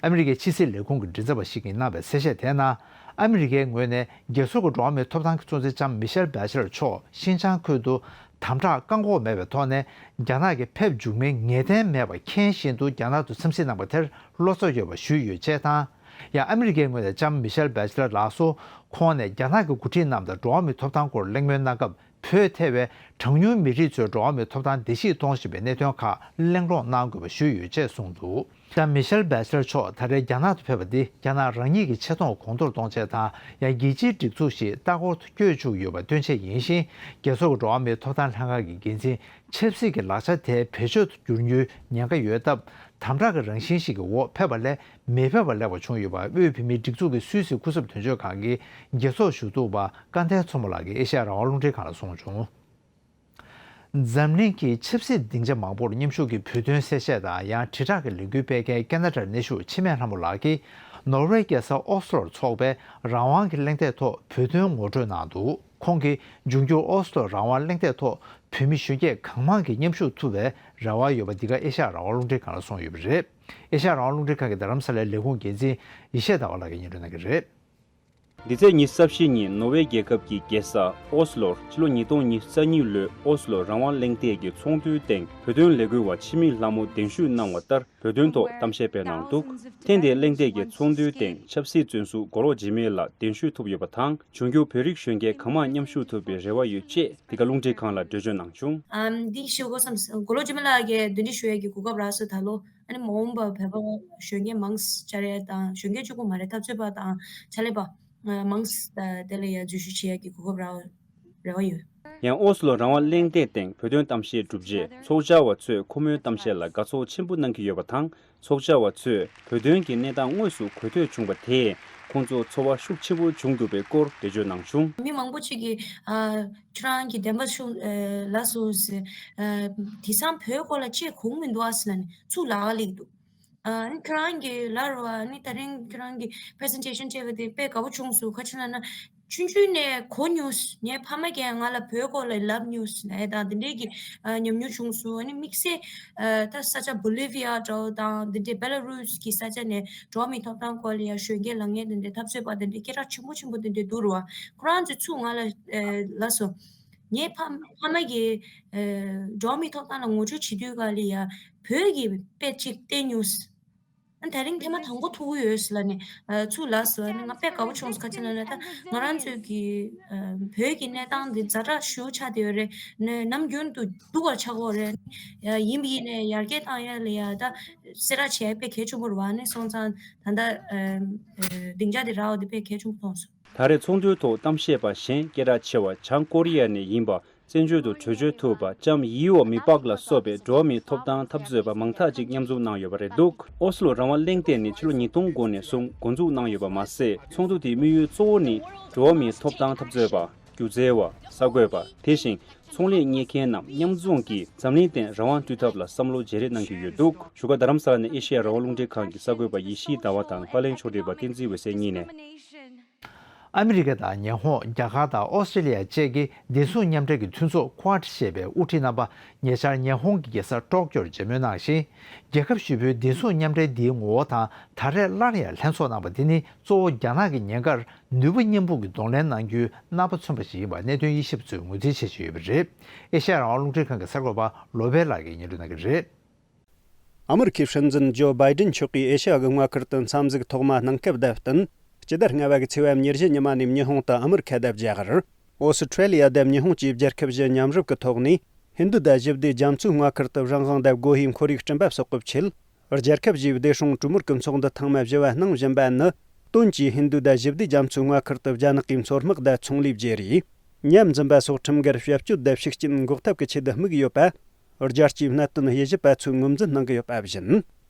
ཨ་མི་རི་ཀའི་ཕྱི་སྲིད་ལས་ཁུངས་ཀྱི་མགྲིན་ཚབ་པ་ཞིག་གིས་གནང་བའི་གསལ་བཤད་དེའི་ནང་། ཨ་མི་རི་ཀའི་ངོས་ནས་རྒྱལ་ཚོགས་ཀྱི་འགྲོ་བ་མིའི་ཐོབ་ཐང་གི་གཙོ་འཛིན་ལྕམ་མི་ཤེལ་བྷ་ཤི་ལར་མཆོག་ཤིན་ཅང་ཁུལ་དུ་དམ་དྲག་བཀག་འགོག་མེད་པའི་ཐོག་ནས་རྒྱ་ནག་གི་ཕེབས་འཇུག་མིན་ངེས་གཏན་མེད་པར་མཁྱེན་བཞིན་དུ་རྒྱ་ནག་ཏུ་འཚམས་གཟིགས་གནང་པ་དེར་བློ་འཚབ་ཡོད་པ་ཞུས་ཡོད་ཅེས་དང་། ཡང་ཨ་མི་རི་ཀའི་ངོས་ནས་ལྕམ་མི་ཤེལ་བྷ་ཤི་ལར་ལགས་སུ་ཁོང་ནས་རྒྱ་ནག་གི་འགོ་ཁྲིད་རྣམས་དང་འགྲོ་བ་མིའི་ཐོབ་ཐང་སྐོར་གླེང་མོལ་གནང་སྐབས། བོད་ཐེ་བའི་གྲངས་ཉུང་མི་རིགས་ཚོའི་འགྲོ་བ་མིའི་ཐོབ་ཐང་བརྡལ་བཤིག་གཏོང་བཞིན་པའི་གནད་དོན་ཁག་གླེང་སློང་གནང་དགོས་པ་ཞུས་ཡོད་ཅེས་གསུངས་འདུག་ལྕམ་མི་ཤེལ་བྷ་ཤི་ལར་མཆོག་ད་རེས་རྒྱ་ནག་ཏུ་ཕེབས་པ་འདི་རྒྱ་ནག་རང་ཉིད་ཀྱི་ཆེ་མཐོང་གོང་མཐོར་གཏོང་ཆེད་དང་། ཡང་རྒྱལ་སྤྱིའི་སྒྲིག་འཛུགས་ཤིག་ལྟ་སྐོར་དུ་བསྐྱོད་བཅུག་ཡོད་པ་སྟོན་ཆེད་ཡིན་ཞིང་། རྒྱལ་ཚོགས་ཀྱི་འགྲོ་བ་མིའི་ཐོབ་ཐང་ལྷན་ཁང་གི་འགན་འཛིན་ཆབ་སྲིད་ཀྱི་ལག་ཆ་དེ་བེད་སྤྱོད་དུ་འགྱུར་རྒྱུའི་ཉེན་ཁ་ཡོད་སྟབས། དམ་དྲག་གི་རང་བཞིན་ཞིག་གི་འོག་ཕེབས་པ་ལས། མི་ཕེབས་པ་ལེགས་པ་བྱུང་ཡོད་པ། དབུས་བོད་མིའི་སྒྲིག་འཛུགས་ཀྱི་སུད་སི་སྐུ་ཚབ་དོན་གཅོད་ཁང་གི་རྒྱལ་ཚོགས་ཞུ་གཏུག་པ་སྐལ་ལྡན་མཚོ་མོ་ལགས་ཀྱིས་ཨེ་ཤ་ཡ་རང་དབང་རླུང་འཕྲིན་ཁང་ལ་གསུངས་བྱུང་། འཛམ་གླིང་གི་ཆབ་སྲིད་སྡིངས་ཆ་མང་པོར་མཉམ་ཞུགས་ཀྱིས་བོད་དོན་གསལ་བཤད་དང་། ཡང་དྲིལ་བསྒྲགས་ཀྱི་ལས་འགུལ་སྤེལ་མཁན་ཀེ་ན་ཌར་གནས་བཞུགས་འཆི་མེད་ལྷ་མོ་ལགས་ཀྱིས། ནོར་ཝེ་རྒྱལ་ས་ཨོ་སི་ལོར་འཚོགས་པའི་རང་དབང་གི་གླེང་སྟེགས་ཐོག་བོད་དོན་ངོ་སྤྲོད་གནང་འདུག་ཁོང་གིས་འབྱུང་འགྱུར་ཨོ་སི་ལོ་རང་དབང་གླེང་སྟེགས་ཐོག་བོད་མི་གཞོན་སྐྱེས་གང་མང་གིས་མཉམ་ཞུགས་ཐུབ་པའི་རེ་བ་ཡོད་པ། འདི་ག་ཨེ་ཤ་ཡ་རང་དབང་རླུང་འཕྲིན་ཁང་ལ་གསུངས་ཡོད་པ་རེད། ཨེ་ཤ་ཡ་རང་དབང་རླུང་འཕྲིན་ཁང་གི་རྡ་རམ་ས་ལའི་ལས་ཁུངས་འགན་འཛིན་ཡེ་ཤེས་ཟླ་བ་ལགས་ཀྱིས་སྙན་སྒྲོན་གནང་གི་རེད། འདི་ཚེས་ཉི་ཤུ་རྩ་བཞི་ཉིན་ནོར་ཝེ་རྒྱལ་ཁབ་ཀྱི་རྒྱལ་ས་ཨོ་སི་ལོར་ཕྱི་ལོ་ཉིས་སྟོང་ཉི་ཤུ་རྩ་གཉིས་ལོའི་ཨོ་སི་ལོ་རང་དབང་གླེང་སྟེགས་ཀྱི་ཚོགས་འདུའི་སྟེང་བོད་དོན་ལས་འགུལ་བ་འཆི་མེད་ལྷ་མོ་གདན་ཞུ་གནང་བ་ལྟར། བོད་དོན་ཐོག་གཏམ་བཤད་སྤེལ་གནང་འདུག་ཐེངས་འདིའི་གླེང་སྟེགས་ཀྱི་ཚོགས་འདུའི་སྟེང་ཆབ་སྲིད་བཙོན་ཟུར་མགོ་ལོག་འཇིགས་མེད་ལགས་གདན་ཞུ་ཐུབ་ཡོད་པ་དང་། འབྱུང་འགྱུར་བོད་རིགས་གཞོན་སྐྱེས་གང་མང་མཉམ་ཞུགས་ཐུབ་པའི་རེ་བ་ཡོད་ཅེས་འདི་ག་རླུང་འཕྲིན་ཁང་ལ་འགྲེལ་བརྗོད་གནང་བྱུང་། ཨམ་འདི་ཞུ་དགོས་བསམ། མགོ་ལོག་འཇིགས་མེད་ལགས་ཀྱིས་གདན་འདྲེན་ཞུ་ཡས་ཀྱི་གོ་སྐབས་རག་སོང་། ད་ལོ་ཨ་ནི་མ་འོངས་པ་བོད་པ་གཞོན་སྐྱེས་མང་ཙམ་བཅར་ཡས་དང་། གཞོན་སྐྱེས་གཅིག་པུ་མ་རེད། འཐབ་རྩོད་པ་དང་ཕྱག་ལས་པ་མང་ཙམ་དེ་ལ་ཡ་འཛུལ་ཞུགས་བྱེད་ཡས་ཀྱི་གོ་སྐབས་རག་རེ་བ་ཡོད། ཡང་ཨོ་སི་ལོ་རང་དབང་གླེང་སྟེགས་སྟེང་བོད་དོན་གཏམ་བཤད་གྲུབ་རྗེས་ཚོགས་བཅར་བ་ཚོས་ཁོ་མོའི་གཏམ་བཤད་ལ་དགའ་ཚོར་ཆེན་པོ་གནང་གི་ཡོད་པ་དང་། ཚོགས་བཅར་བ་ཚོས་བོད་དོན་གྱི་གནས་སྟངས་དངོས་སུ་གོ་ཐོས་བྱུང་བ་དེས་ཁོང་ཚོར་ཚོར་བ་ཤུགས་ཆེན་པོ་བྱུང་འདུག་པའི་སྐོར་འགྲེལ་བརྗོད་གནང་བྱུང་། མི་མང་པོ་ཅིག་གིས་ཨ་ཁྱོད་རང་གི་བདེན་པ་ཤོད་ལབ་སོང་ཟེར། ཨ་དེང་སང་བོད་སྐོར་ལ་ཅི་གོ་མི་འདུག་ཨ་ཟེར་ལབ་ནས་ཚུར་ལབ་ཀློག་འདུག་ཨ་ནི་ཁྱོད་རང་གི་ལབ་རོགས། ཨ་ནི་ད་རིང་ཁྱོད་རང་གི་presentation་སྤྲད་པ་དེ་དཔེ་དགའ་པོ་བྱུང་སོང་། ག་ཅི་ལབ་ན་ཆུང་ཆུང་ནས་གོ་མྱོང་། ངའི་ཕ་མ་གིས་ང་ལ་བོད་སྐོར་ལ་ལབ་མྱོང་ཟེར་ནས་དང་དེ་འདྲའི་གི་ཨ་ཉམས་མྱོང་བྱུང་སོང་། ཨ་ནི་དམིགས་བསལ་ཨ་ད་ས་ཆ་Bolivia་འདྲ་བོ་དང་དེ་འདྲའི་Belarus་གི་ས་ཆ་ནས་འགྲོ་བ་མིའི་ཐོབ་ཐང་སྐོར་ལ་ཡ་གཞོན་སྐྱེས་ལངས་མཁན་དེ་འདྲའི་འཐབ་རྩོད་པ་དེ་འདྲའི་སྐད་གྲགས་ཆེན་པོ་ཆེན་པོ་དེ་འདྲའི་འདུག་རོ། ཁོ་རང་ཚོས་ཚུར་ང་ལ་ཨ་ལབ་སོང་། ངའི་ཕ་ཕ་མ་གིས་ཨ་འགྲོ་བ་མིའི་ཐོབ་ཐང་ལ་ངོ་སྤྲོད་བྱེད་དུས་ག་ལ་ཡ་བོད་ཀྱི་དཔེ་ཅིག་བསྟན་མྱོང་། ཨ་ད་རིང་ཐེངས་མ་དང་པོ་ཐུག་གི་ཡོད་ཟེར་ལབ་ནས་ཨ་ཚུར་ལབ་སོང་། ཨ་ནི་ང་དཔེ་དགའ་པོ་བྱུང་སོང་། ག་ཅི་ལབ་ན་ད་ང་རང་ཚོའི་གི་ཨ་བོད་ཀྱི་གནས་སྟངས་འདི་ཛ་དྲག་ཞེ་པོ་ཆགས་བསྡད་ཡོད་རེད། ནམ་རྒྱུན་དུ་སྡུག་པ་ཆགས་ཀྱི་ཡོད་རེད། ཡིན་པ་ཡིན་ནའི་ཡར་རྒྱས་བཏང་ཡ་ལ་ཡ་ད་གསལ་བསྒྲགས་བྱེད་ཡ་དཔེ་གལ་ཆེན་པོ་རེད་བ། ཨ་ནི་སོང་ཙང་ད་ལྟ་ཨ་སྡིངས་ཆ་འདི་རག་པ་འདི་དཔེ་གལ་ཆེན་པོ་མཐོང་སོང་། ད་རེས་ཚོགས་འདུའི་ཐོག་གཏམ་བཤད་པ་གཞན་སྐད་གྲགས་ཆེ་བ་བྱང་ཀོ་རི་ཡ་ནས་ཡིན་པ། བཙན་བྱོལ་དུ་བྲོས་བྱོལ་ཐུབ་པ་ལྕམ་ཡི་འོ་མི་པག་ལ་སོགས་པའི་འགྲོ་བ་མིའི་ཐོབ་ཐང་འཐབ་རྩོད་པ་མང་དག་ཅིག་མཉམ་འཛོམས་གནང་ཡོད་པ་རེད་འདུག་ཨོ་སི་ལོ་རང་དབང་གླེང་སྟེགས་ནི་ཕྱི་ལོ་ཉིས་སྟོང་དགུ་ནས་བཟུང་འགོ་འཛུགས་གནང་ཡོད་པ་མ་ཟད། ཚོགས་འདུ་དེའི་དམིགས་ཡུལ་གཙོ་བོ་ནི་འགྲོ་བ་མིའི་ཐོབ་ཐང་འཐབ་རྩོད་པ། སྒྱུ་རྩལ་བ། གསར་འགོད་པ། དེ་བཞིན་ཚོང་ལས་གཉེར་མཁན་རྣམས་མཉམ་འཛོམས་ཀྱིས་འཛམ་གླིང་སྟེང་རང་དབང་བསྐྲུན་ཐབས་ལ་བསམ་བློ་བརྗེ་རེས་གནང་གི་ཡོད་འདུག་བཞུགས་སྒར་རྡ་རམ་ས་ལ་ནས་ཨེ་ཤེ་ཡ་རང་དབང་རླུང་འཕྲིན་ཁང་གི་གསར་འགོད་པ་ཡེ་ཤེས་ཟླ་བ་དང་པར་ལེན་ཕྱོགས་སྒྲིག་པ་བསྟན་འཛིན་འོད་ཟེར་གཉིས་ནས། ཨ་མི་རི་ཀ་དང་ཉི་ཧོང་། རྒྱ་གར་དང་ཨོ་སི་ཀྲི་ལི་ཡ་བཅས་ཀྱི་བདེ་སྲུང་མཉམ་འབྲེལ་གྱི་མཐུན་ཚོགས་ཀོཌ་ཞེས་པའི་དབུ་ཁྲིད་རྣམ་པ་ཉེ་ཆར་ཉི་ཧོང་གི་རྒྱལ་ས་ཊོག་ཀྱོར་མཇལ་མོལ་གནང་ཞིང་། རྒྱལ་ཁབ་ཧྲིལ་པོའི་བདེ་སྲུང་མཉམ་འབྲེལ་འདིའི་ངོ་བོ་དང་། ད་རེས་སླར་ཡང་ལྷན་ཚོགས་གནང་པ་འདི་ནི་གཙོ་བོ་རྒྱ་ནག་གི་ཉེན་ཁར་ནུས་པ་མཉམ་སྤུངས་ཀྱིས་གདོང་ལེན་གནང་རྒྱུའི་རྣམ་པ་མཚོན་པ་ཞིག་ཡིན་པ་གནད་དོན་དབྱེ་ཞིབ་པ་ཚོས་ངོས་འཛིན་བྱེད་བཞིན་ཡོད་པ་རེད། ཨེ་ཤ་ཡ་རང་དབང་རླུང་འཕྲིན་ཁང་གི་གསར་འགོད་པ་བློ་བྷེ་ལགས་ཀྱིས་སྙན་སྒྲོན་གནང་གི་རེད། ཨ་མི་རི་ཁའི་སྲིད་འཛིན་ཇོ་བྷའི་ཌེན་མཆོག་གིས་ཨེ་ཤ་ཡ་གི་མངའ་ཁུལ་དུ་འཚམས་གཟིགས་ཐོག་མ་གནང་སྐབས་དང་བསྟུན། སྤྱི་ཟླ་ལྔ་པ་གི་ཚེས་པ་ཉེར་བཞི་ཉི་མ་ནས་ཉི་ཧོང་དང་ཨ་མི་རི་ཁ་དང་རྒྱ་གར། ཨོ་སི་ཁྲེ་ལི་ཡ་དང་ཉི་ཧོང་བཅས་རྒྱལ་ཁབ་བཞི་མཉམ་རུབ་ཀྱི་ཐོག་ནས་ཧིན་རྡུ་དང་ཞི་བདེ་རྒྱ་མཚོའི་མངའ་ཁུལ་དུ་རང་དབང་དང་སྒོ་དབྱེའི་ཁོར་ཡུག་བསྐྲུན་པ་སོགས་ཀྱི་ཆེད། རྒྱལ་ཁབ་བཞིའི་བདེ་སྲུང་གྲོས་མོལ་གྱི་ཚོགས་འདུ་ཐེངས་མ་བཞི་བ་གནང་བཞིན་པ་ནི། དོན་གྱིས་ཧིན་རྡུ་དང་ཞི་བདེ་རྒྱ་མཚོའི་མངའ་ཁུལ་དུ་རྒྱ་ནག་གིས་མཚོ་དམག་དང་ཚོང་ལས་བརྗེ་རེས། ཉམས་འཛིན་པ་སོགས་ཁྲིམས་འགལ་བྱ་སྤྱོད་དང་བཤིག་རྐྱེན་འགོག་ཐབས་ཀྱི་ཆེད་དུ་དམིགས་ཡོད་པ། རྒྱལ་སྤྱིའི་གནད་དོན་དབྱེ་ཞིབ་པ་ཚོས་ངོས་འཛིན་གནང་གི་ཡོད་པ་བཞིན།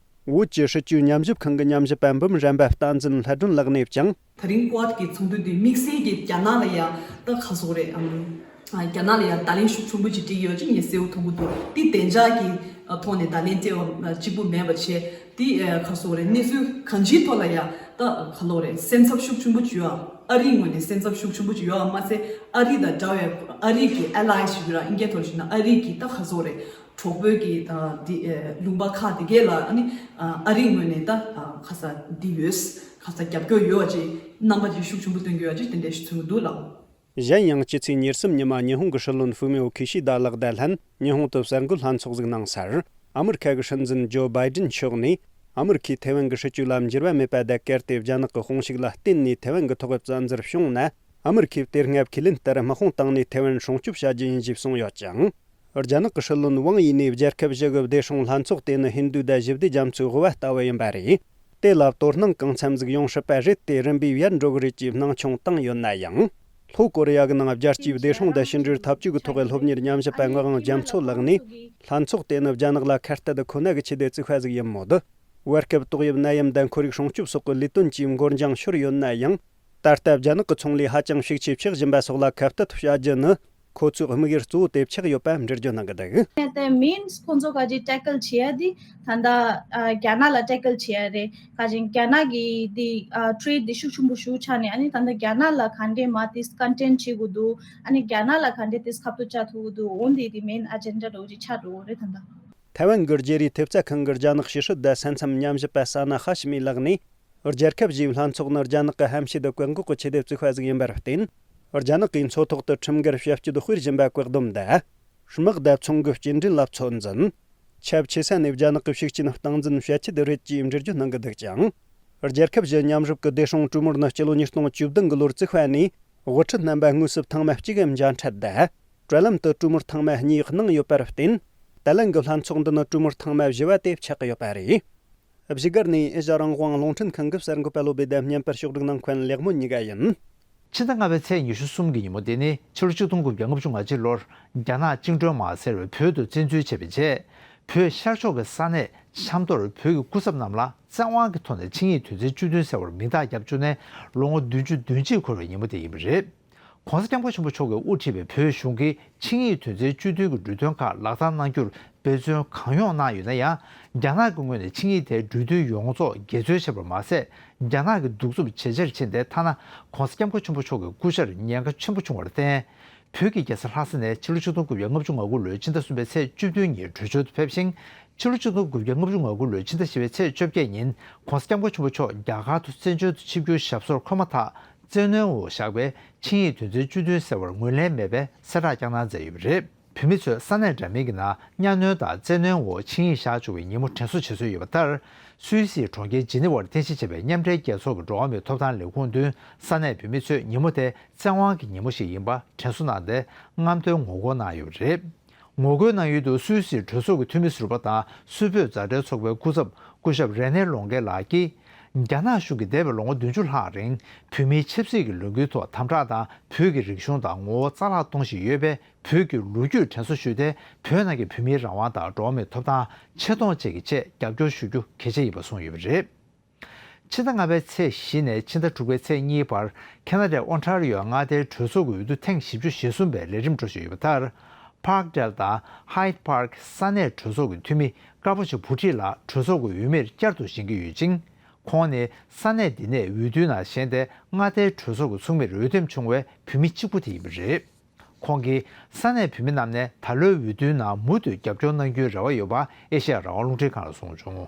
བོད་ཀྱི་སྲིད་བྱུས་ཉམས་ཞིབ་ཁང་གི་ཉམས་ཞིབ་པ་འབུམ་རམས་པ་བསྟན་འཛིན་ལྷ་སྒྲོན་ལགས་ནས་ཀྱང་། དེ་རིང་ཀོཌ་ཀྱི་ཚོགས་འདུ་འདི་དམིགས་བསལ་གྱིས་རྒྱ་ནག་ལ་ཡང་ད་ག་ཟེར་དགོས་རེད། ཨམ། ཨ། རྒྱ་ནག་ལ་ཡང་བརྡ་ལན་ཤུགས་ཆེན་པོ་ཅིག་སྤྲད་ཀྱི་ཡོད་ཅེས་ངས་གསལ་པོ་མཐོང་གི་འདུག་དེ་བདེ་འཇགས་ཀྱི་ཐོག་ནས་བརྡ་ལན་སྤྲད་པ་གཅིག་པུ་མེད་པ་བྱས། དེ་ག་ཟེར་དགོས་རེད། གནས་ཚུལ་གང་ཅིའི་ཐོག་ལ་ཡང་ད་ག་ལབ་དགོས་རེད། སེམས་འཚབ་ཤུགས་ཆེན་པོ་ཅིག་ཡོད། ཨ་རིའི་ངོས་ནས་སེམས་འཚབ་ཤུགས་ཆེན་པོ་ཅིག་ཡོད་མ་ཟད། ཨ་རི་དང་འདྲ་བའི་ཨ་རི་གི་ཨེ་ལའི་ཞིག་ཡོད་ར། ཨིན་སྐད་ཐོག་ཞུས་ན་ཨ་རི་གི་ད་ག་ཟེར་དགོས་རེད། གྲོགས་པོའི་གི་ད་དེ་ལུང་པ་ཁག་དེ་གས་ལ་ཨ་ནི་ཨ་རིའི་ངོས་ནས་ད་ག་ས་འདི་ཡོད། ག་ས་རྒྱབ་སྐྱོར་ཡོད་ཅེས་རྣམ་པ་ཅིག་ཤུགས་ཆེན་པོ་སྟོན་གྱི་ཡོད་ཅེས་དེ་འདྲ་ཞིག་མཚོན་གྱི་འདུག་ལགས། གཞན་ཡང་ཕྱི་ཚེས་ཉེར་གསུམ་ཉི་མ་ཉི་ཧོང་གི་སྲིད་བློན་ཧྥུ་མི་ཨོ་ཁི་ཤི་དཱ་ལགས་དང་ལྷན་ཉི་ཧོང་དུ་གསར་འགོད་ལྷན་ཚོགས་ཤིག་གནང་སར། ཨ་མི་རི་ཁ་གི་སྲིད་འཛིན་ཇོ་བྷའི་ཌེན་མཆོག་ནས་ཨ་མི་རི་ཁས་ཐའེ་ཝན་གྱི་སྲིད་བྱུས་ལ་འགྱུར་བ་མེད་པ་དང་། གལ་ཏེ་རྒྱ་ནག་གི་དཔུང་ཤུགས་ལ་བརྟེན་ནས་ཐའེ་ཝན་གྱི་ཐོག་བཙན་འཛུལ་བྱུང་ན། ཨ་མི་རི་ཁས་དེ་སྔ་ཁས་ལེན་ལྟར་དམག་དཔུང་བཏང་ནས་ཐའེ་ཝན་སྲུང་སྐྱོབ་བྱ་རྒྱུ་ཡིན་ཞེས་གསུངས་ཡོད་ཅིང་། རྒྱ་ནག་གི་སྲིད་བློན་ཝང་ཡི་ནས་རྒྱལ་ཁབ་བཞི་གི་བདེ་སྲུང་ལྷན་ཚོགས་དེ་ནི་ཧིན་རྡུ་དང་ཞི་བདེ་རྒྱ་མཚོའི་དབུ་བ་ལྟ་བུ་ཡིན་པ་རེད། དེ་ལ་དོ་སྣང་གང་འཚམ་ཟིག་ཡོང་སྲིད་པ་རེད་དེ། རིམ་པས་ཡལ་འགྲོ་གི་རེད་ཅེས་སྣང་ཆུང་བཏང་ཡོད་ན་ཡང་། ལྷོ་ཀོ་རི་ཡ་གི་ནང་རྒྱལ་སྤྱིའི་བདེ་སྲུང་དང་ཕྱི་འབྲེལ་འཐབ་ཇུས་ཀྱི་ཐོག་གི་སློབ་གཉེར་ཉམས་ཞིབ་པ་ངག་དབང་རྒྱ་མཚོ་ལགས་ནས། ལྷན་ཚོགས་དེ་ནི་རྒྱ་ནག་ལ་ཁ་གཏད་ཁོ་ན་གི་ཆེད་དུ་བཙུགས་པ་ཟིག་ཡིན་མོད། བར་སྐབས་ཏོག་དབྱིབས་ནད་ཡམས་དང་ཁོར་ཡུག་སྲུང་སྐྱོབ་སོགས་ཀྱི་ལས་དོན་གྱིས་འགོར་འགྱངས་ཤོར་ཡོད་ན་ཡང་། ད་ལྟ་རྒྱ་ནག་གི་ཚོང་ལས་ཧ་ཅང་ཤུགས་ཆེ་ཆགས་བཞིན་པ་སོགས་ལ་ཁ་གཏད་བྱ་རྒྱུ་ནི། ཁོ་ཚོའི་དམིགས་ཡུལ་གཙོ་བོ་དེ་ཆགས་ཡོད་པ་འགྲེལ་བརྗོད་གནང་གི་འདུག་དེ་མིན་ཁོང་ཚོ་ག་ཅིག་ཊེ་ཀལ་བྱེད་ཡ་དེ་ད་ལྟ་ཨ་རྒྱ་ནག་ལ་ཊེ་ཀལ་བྱེད་ཡ་རེད། ག་ཅིག་རྒྱ་ནག་གི་དེ་ཨ་ཊེ་རེ་ཌི་དེ་ཤུགས་ཆེན་པོ་ཞེ་པོ་ཆགས་ནས། ཨ་ནི་ད་ལྟ་རྒྱ་ནག་ལ་ག་འདྲས་མར་དེ་ཀོན་ཊེན་བྱེད་དགོས་འདུག་ཨ་ནི་རྒྱ་ནག་ལ་ག་འདྲས་དེ་ཁ་གཏད་བཅག་ཐུབ་ཀྱི་འདུག་འོ་འདི་དེ་མེན་ཨ་ཇེན་ཌ་འདྲ་བོ་ཅིག་ཆགས་འགྲོ་གི་རེད་ད་ལྟ། ཐའེ་ཝན་གྱི་རྒྱལ་རིགས་ཐེབས་རྩ་ཁང་གི་རྒྱ་ནག་ཕྱི་སྲིད་དང་ས་མཚམས་ཉམས་ཞིབ་པ་ས་ན་ཧ་ཤི་མི་ལགས་ནས། རྒྱལ་ཁབ་བཞིའི་ལྷན་ཚོགས་ནི་རྒྱ་ནག་གི་ཧམ་བཤད་དང་བཀག་འགོག་གི་ཆེད་དུ་བཙུགས་པ་ཟིག་ཡིན་པར་བརྟེན། རྒྱ་ནག་གིས་མཚོ་ཐོག་ཏུ་ཁྲིམས་འགལ་བྱ་སྤྱོད་སྤེལ་བཞིན་པ་བཀག་སྡོམ་དང་། དམག་དང་ཚོང་གི་སྐྱེལ་འདྲེན་ལ་ཚོད་འཛིན། ཁྱབ་ཆེ་ས་ནས་རྒྱ་ནག་གི་ཤུགས་རྐྱེན་སྟངས་འཛིན་བྱ་ཆེད་རེད་ཅེས་འགྲེལ་བརྗོད་གནང་གི་འདུག་ཅིང་། རྒྱལ་ཁབ་བཞི་མཉམ་རུབ་ཀྱི་བདེ་སྲུང་གྲོས་མོལ་ནི་སྤྱི་ལོ་ཉིས་སྟོང་བཅུ་བདུན་གྱི་ལོར་བཙུགས་པ་ནས། དབུ་ཁྲིད་རྣམ་པ་དངོས་སུ་ཐེངས་མ་གཅིག་མཇལ་འཕྲད་དང་། དྲ་ལམ་དུ་གྲོས་མོལ་ཐེངས་མ་གཉིས་གནང་ཡོད་པར་བརྟེན། ད་ལན་གྱི་ལྷན་ཚོགས་འདི་ནི་གྲོས་མོལ་ཐེངས་མ་བཞི་བ་དེ་ཆགས་ཀྱི་ཡོད་པ་རེད། བཞུགས་སྒར་ནས་ཨེ་ཤ་ཡ་རང་དབང་རླུང་འཕྲིན་ཁང་གི་གསར་འགོད་པ་བློ་བྷེ་དང་བརྙན་པར་ཕྱོགས་སྒྲིག་གནང་མཁན་ལེགས་མོ་གཉིས་ཀ་ཡིན། ཕྱི་ཟླ་ལྔ་པའི་ཚེས་ཉི་ཤུ་གསུམ་གྱི་ཉིན་མོ་དེ་ནི་ཕྱི་ལོ་ཆིག་སྟོང་དགུ་བརྒྱ་ལྔ་བཅུ་ང་གཅིག་ལོར་རྒྱ་ནག་བཅིངས་འགྲོལ་དམག་ཟེར་བའི་བོད་དུ་བཙན་འཛུལ་བྱས་པའི་རྗེས། བོད་ཤར་ཕྱོགས་ཀྱི་ས་གནས་ཆབ་མདོར་བོད་ཀྱི་སྐུ་ཚབ་རྣམས་ལ་བཙན་དབང་གི་ཐོག་ནས་ཆིངས་ཡིག་དོན་ཚན་བཅུ་བདུན་ཟེར་བར་མིང་རྟགས་བརྒྱབ་བཅུག་ནས་ལོ་ངོ་བདུན་ཅུ་དོན་གཅིག་འཁོར་བའི་ཉིན་མོ་དེ་ཡིན་པ་རེད། ༸གོང་ས་༸སྐྱབས་མགོན་ཆེན་པོ་མཆོག་གིས་དབུ་ཁྲིད་པའི་བོད་གཞུང་གིས་ཆིངས་ཡིག་དོན་ཚན་བཅུ་བདུན་གྱི་འབྲུ་དོན་ཁག་ལག་བསྟར་གནང་རྒྱུར་འབད་བརྩོན་གང་ཡོང་གནང་ཡོད་ན་ཡང་། རྒྱ་ནག་གི་ངོས་ནས་ཆིངས་ཡིག་དེ་འབྲུ་དོན་ཡོངས་རྫོགས་འགལ་འཛོལ་བྱས་པར་མ་ཟད། རྒྱ་ནག་གིས་གདུག་རྩུབ་ཇེ་ཆེར་ཕྱིན་ཏེ། ཐ་ན་༸གོང་ས་༸སྐྱབས་མགོན་ཆེན་པོ་མཆོག་གི་སྐུ་ཕྱྭར་ཉེན་ཁ་ཆེན་པོ་བྱུང་བར་བརྟེན། བོད་ཀྱི་རྒྱལ་ས་ལྷ་ས་ནས་ཕྱི་ལོ་ཆིག་སྟོང་དགུ་བརྒྱ་ལྔ་བཅུ་ང་དགུ་ལོའི་ཕྱི་ཟླ་གསུམ་པའི་ཚེས་བཅུ་བདུན་ཉིན་བྲོས་བྱོལ་དུ་ཕེབས་ཤིང་། ཕྱི་ལོ་ཆིག་སྟོང་དགུ་བརྒྱ་ལྔ་བཅུ་ང་དགུ་ལོའི་ཕྱི་ཟླ་བཞི་པའི་ཚེས་བཅོ་བརྒྱད་ཉིན་༸གོང་ས་༸སྐྱབས་མགོན་ཆེན་པོ་མཆོག་རྒྱ་གར་དུ་བཙན་བྱོལ་དུ་ཆིབས་བསྒྱུར་ཞབས་སོར་འཁོད་མ་ཐག་བཙན་གནོན་འོག་བཞག་པའི་ཆིངས་ཡིག་དོན་ཚན་བཅུ་བདུན་ཟེར་བར་ངོས་ལེན་མེད་པའི་གསལ་བསྒྲགས་བསྐྱངས་གནང་མཛད་ཡོད་པ་རེད། བོད་མི་ཚོས་ས་གནས་འདྲ་མིན་གྱི་ནང་གཉའ་གནོན་དང་བཙན་གནོན་འོག་ཆིངས་ཡིག་བཞག་བཅུག་པའི་ཉིན་མོ་དྲན་གསོ་བྱེད་སྲོལ་ཡོད་པ་ལྟར། སུད་སིའི་གྲོང་ཁྱེར་ཇི་ནི་ཝར་རྟེན་གཞི་བྱས་པའི་མཉམ་འབྲེལ་རྒྱལ་ཚོགས་ཀྱི་འགྲོ་བ་མིའི་ཐོབ་ཐང་ལས་ཁུངས་མདུན་ས་གནས་བོད་མི་ཚོས་ཉིན་མོ་དེ་བཙན་དབང་གི་ཉིན་མོ་ཞིག་ཡིན་པ་དྲན་གསོ་གནང་སྟེ། རྔམ་སྟོན་ངོ་རྒོལ་གནང་ཡོད་པ་རེད། ངོ་རྒོལ་གནང་ཡུལ་དུ་སུད་སིའི་གྲོས་ཚོགས་ཀྱི་འཐུས་མི་ཟུར་པ་དང་སུད་བོད་མཛའ་འབྲེལ་ཚོགས་པའི་སྐུ་ཚབ་སྐུ་ཞབས་རེ་ནེ་ལོང་གེ་ལགས་ཀྱིས། རྒྱ་ནག་གཞུང་གིས་འདས་པའི་ལོ་ངོ་བདུན་ཅུ་ལྷག་རིང་བོད་མིའི་ཆབ་སྲིད་ཀྱི་ལས་འགུལ་ཐོག་དམ་དྲག་དང་བོད་ཀྱི་རིག་གཞུང་དང་ངོ་བོ་རྩ་བརླག་གཏོང་བཞིན་ཡོད་པས། བོད་ཀྱི་ལོ་རྒྱུས་དྲན་གསོ་ཞུས་ཏེ། བོད་ནང་གི་བོད་མིའི་རང་དབང་དང་འགྲོ་བ་མིའི་ཐོབ་ཐང་ཆེ་མཐོང་བཅས་ཀྱི་ཆེད་རྒྱབ་སྐྱོར་ཞུ་རྒྱུ་གལ་ཆེ་ཡིན་པ་གསུངས་ཡོད་པ་རེད། ཕྱི་ཟླ་ལྔ་པའི་ཚེས་བཞི་ནས་ཕྱི་ཟླ་དྲུག་པའི་ཚེས་གཉིས་བར་ཁ་ན་ཌའི་ཨོན་ཊ་རི་ཡོ་མངའ་སྡེའི་གྲོས་ཚོགས་ཀྱི་འོས་བསྡུ་ཐེངས་བཞི་བཅུ་ཞེ་གསུམ་པའི་ལས་རིམ་འགྲོ་བཞིན་ཡོད་པ་ལྟར། Parkdale་དང་Hyde Park་ས་གནས་གྲོས་ཚོགས་ཀྱི་འཐུས་མི་ཀར་པོ་ཆེ་བུ་ཁྲིད་ལགས་གྲོས་ཚོགས་ཀྱི་འོས་མིར་བསྐྱར་དུ་བཞེངས་ཀྱི་ཡོད་ཅིང་། ཁོང་ནི་ས་གནས་འདི་ནས་འོས་བསྡུའི་ནང་བཞེངས་ཏེ་མངའ་སྡེའི་གྲོས་ཚོགས་ཀྱི་ཚོགས་མིར་འོས་འདེམས་བྱུང་བའི་བོད་མི་གཅིག་པུ་དེ་ཡིན་པ་རེད། ཁོང་གིས་ས་གནས་བོད་མི་རྣམས་ནས་ད་ལོའི་འོས་བསྡུའི་ནང་མུ་མཐུད་རྒྱབ་སྐྱོར་གནང་རྒྱུའི་རེ་བ་ཡོད་པ་ཨེ་ཤེ་ཡ་རང་དབང་རླུང་འཕྲིན་ཁང་ལ་གསུངས་བྱུང་།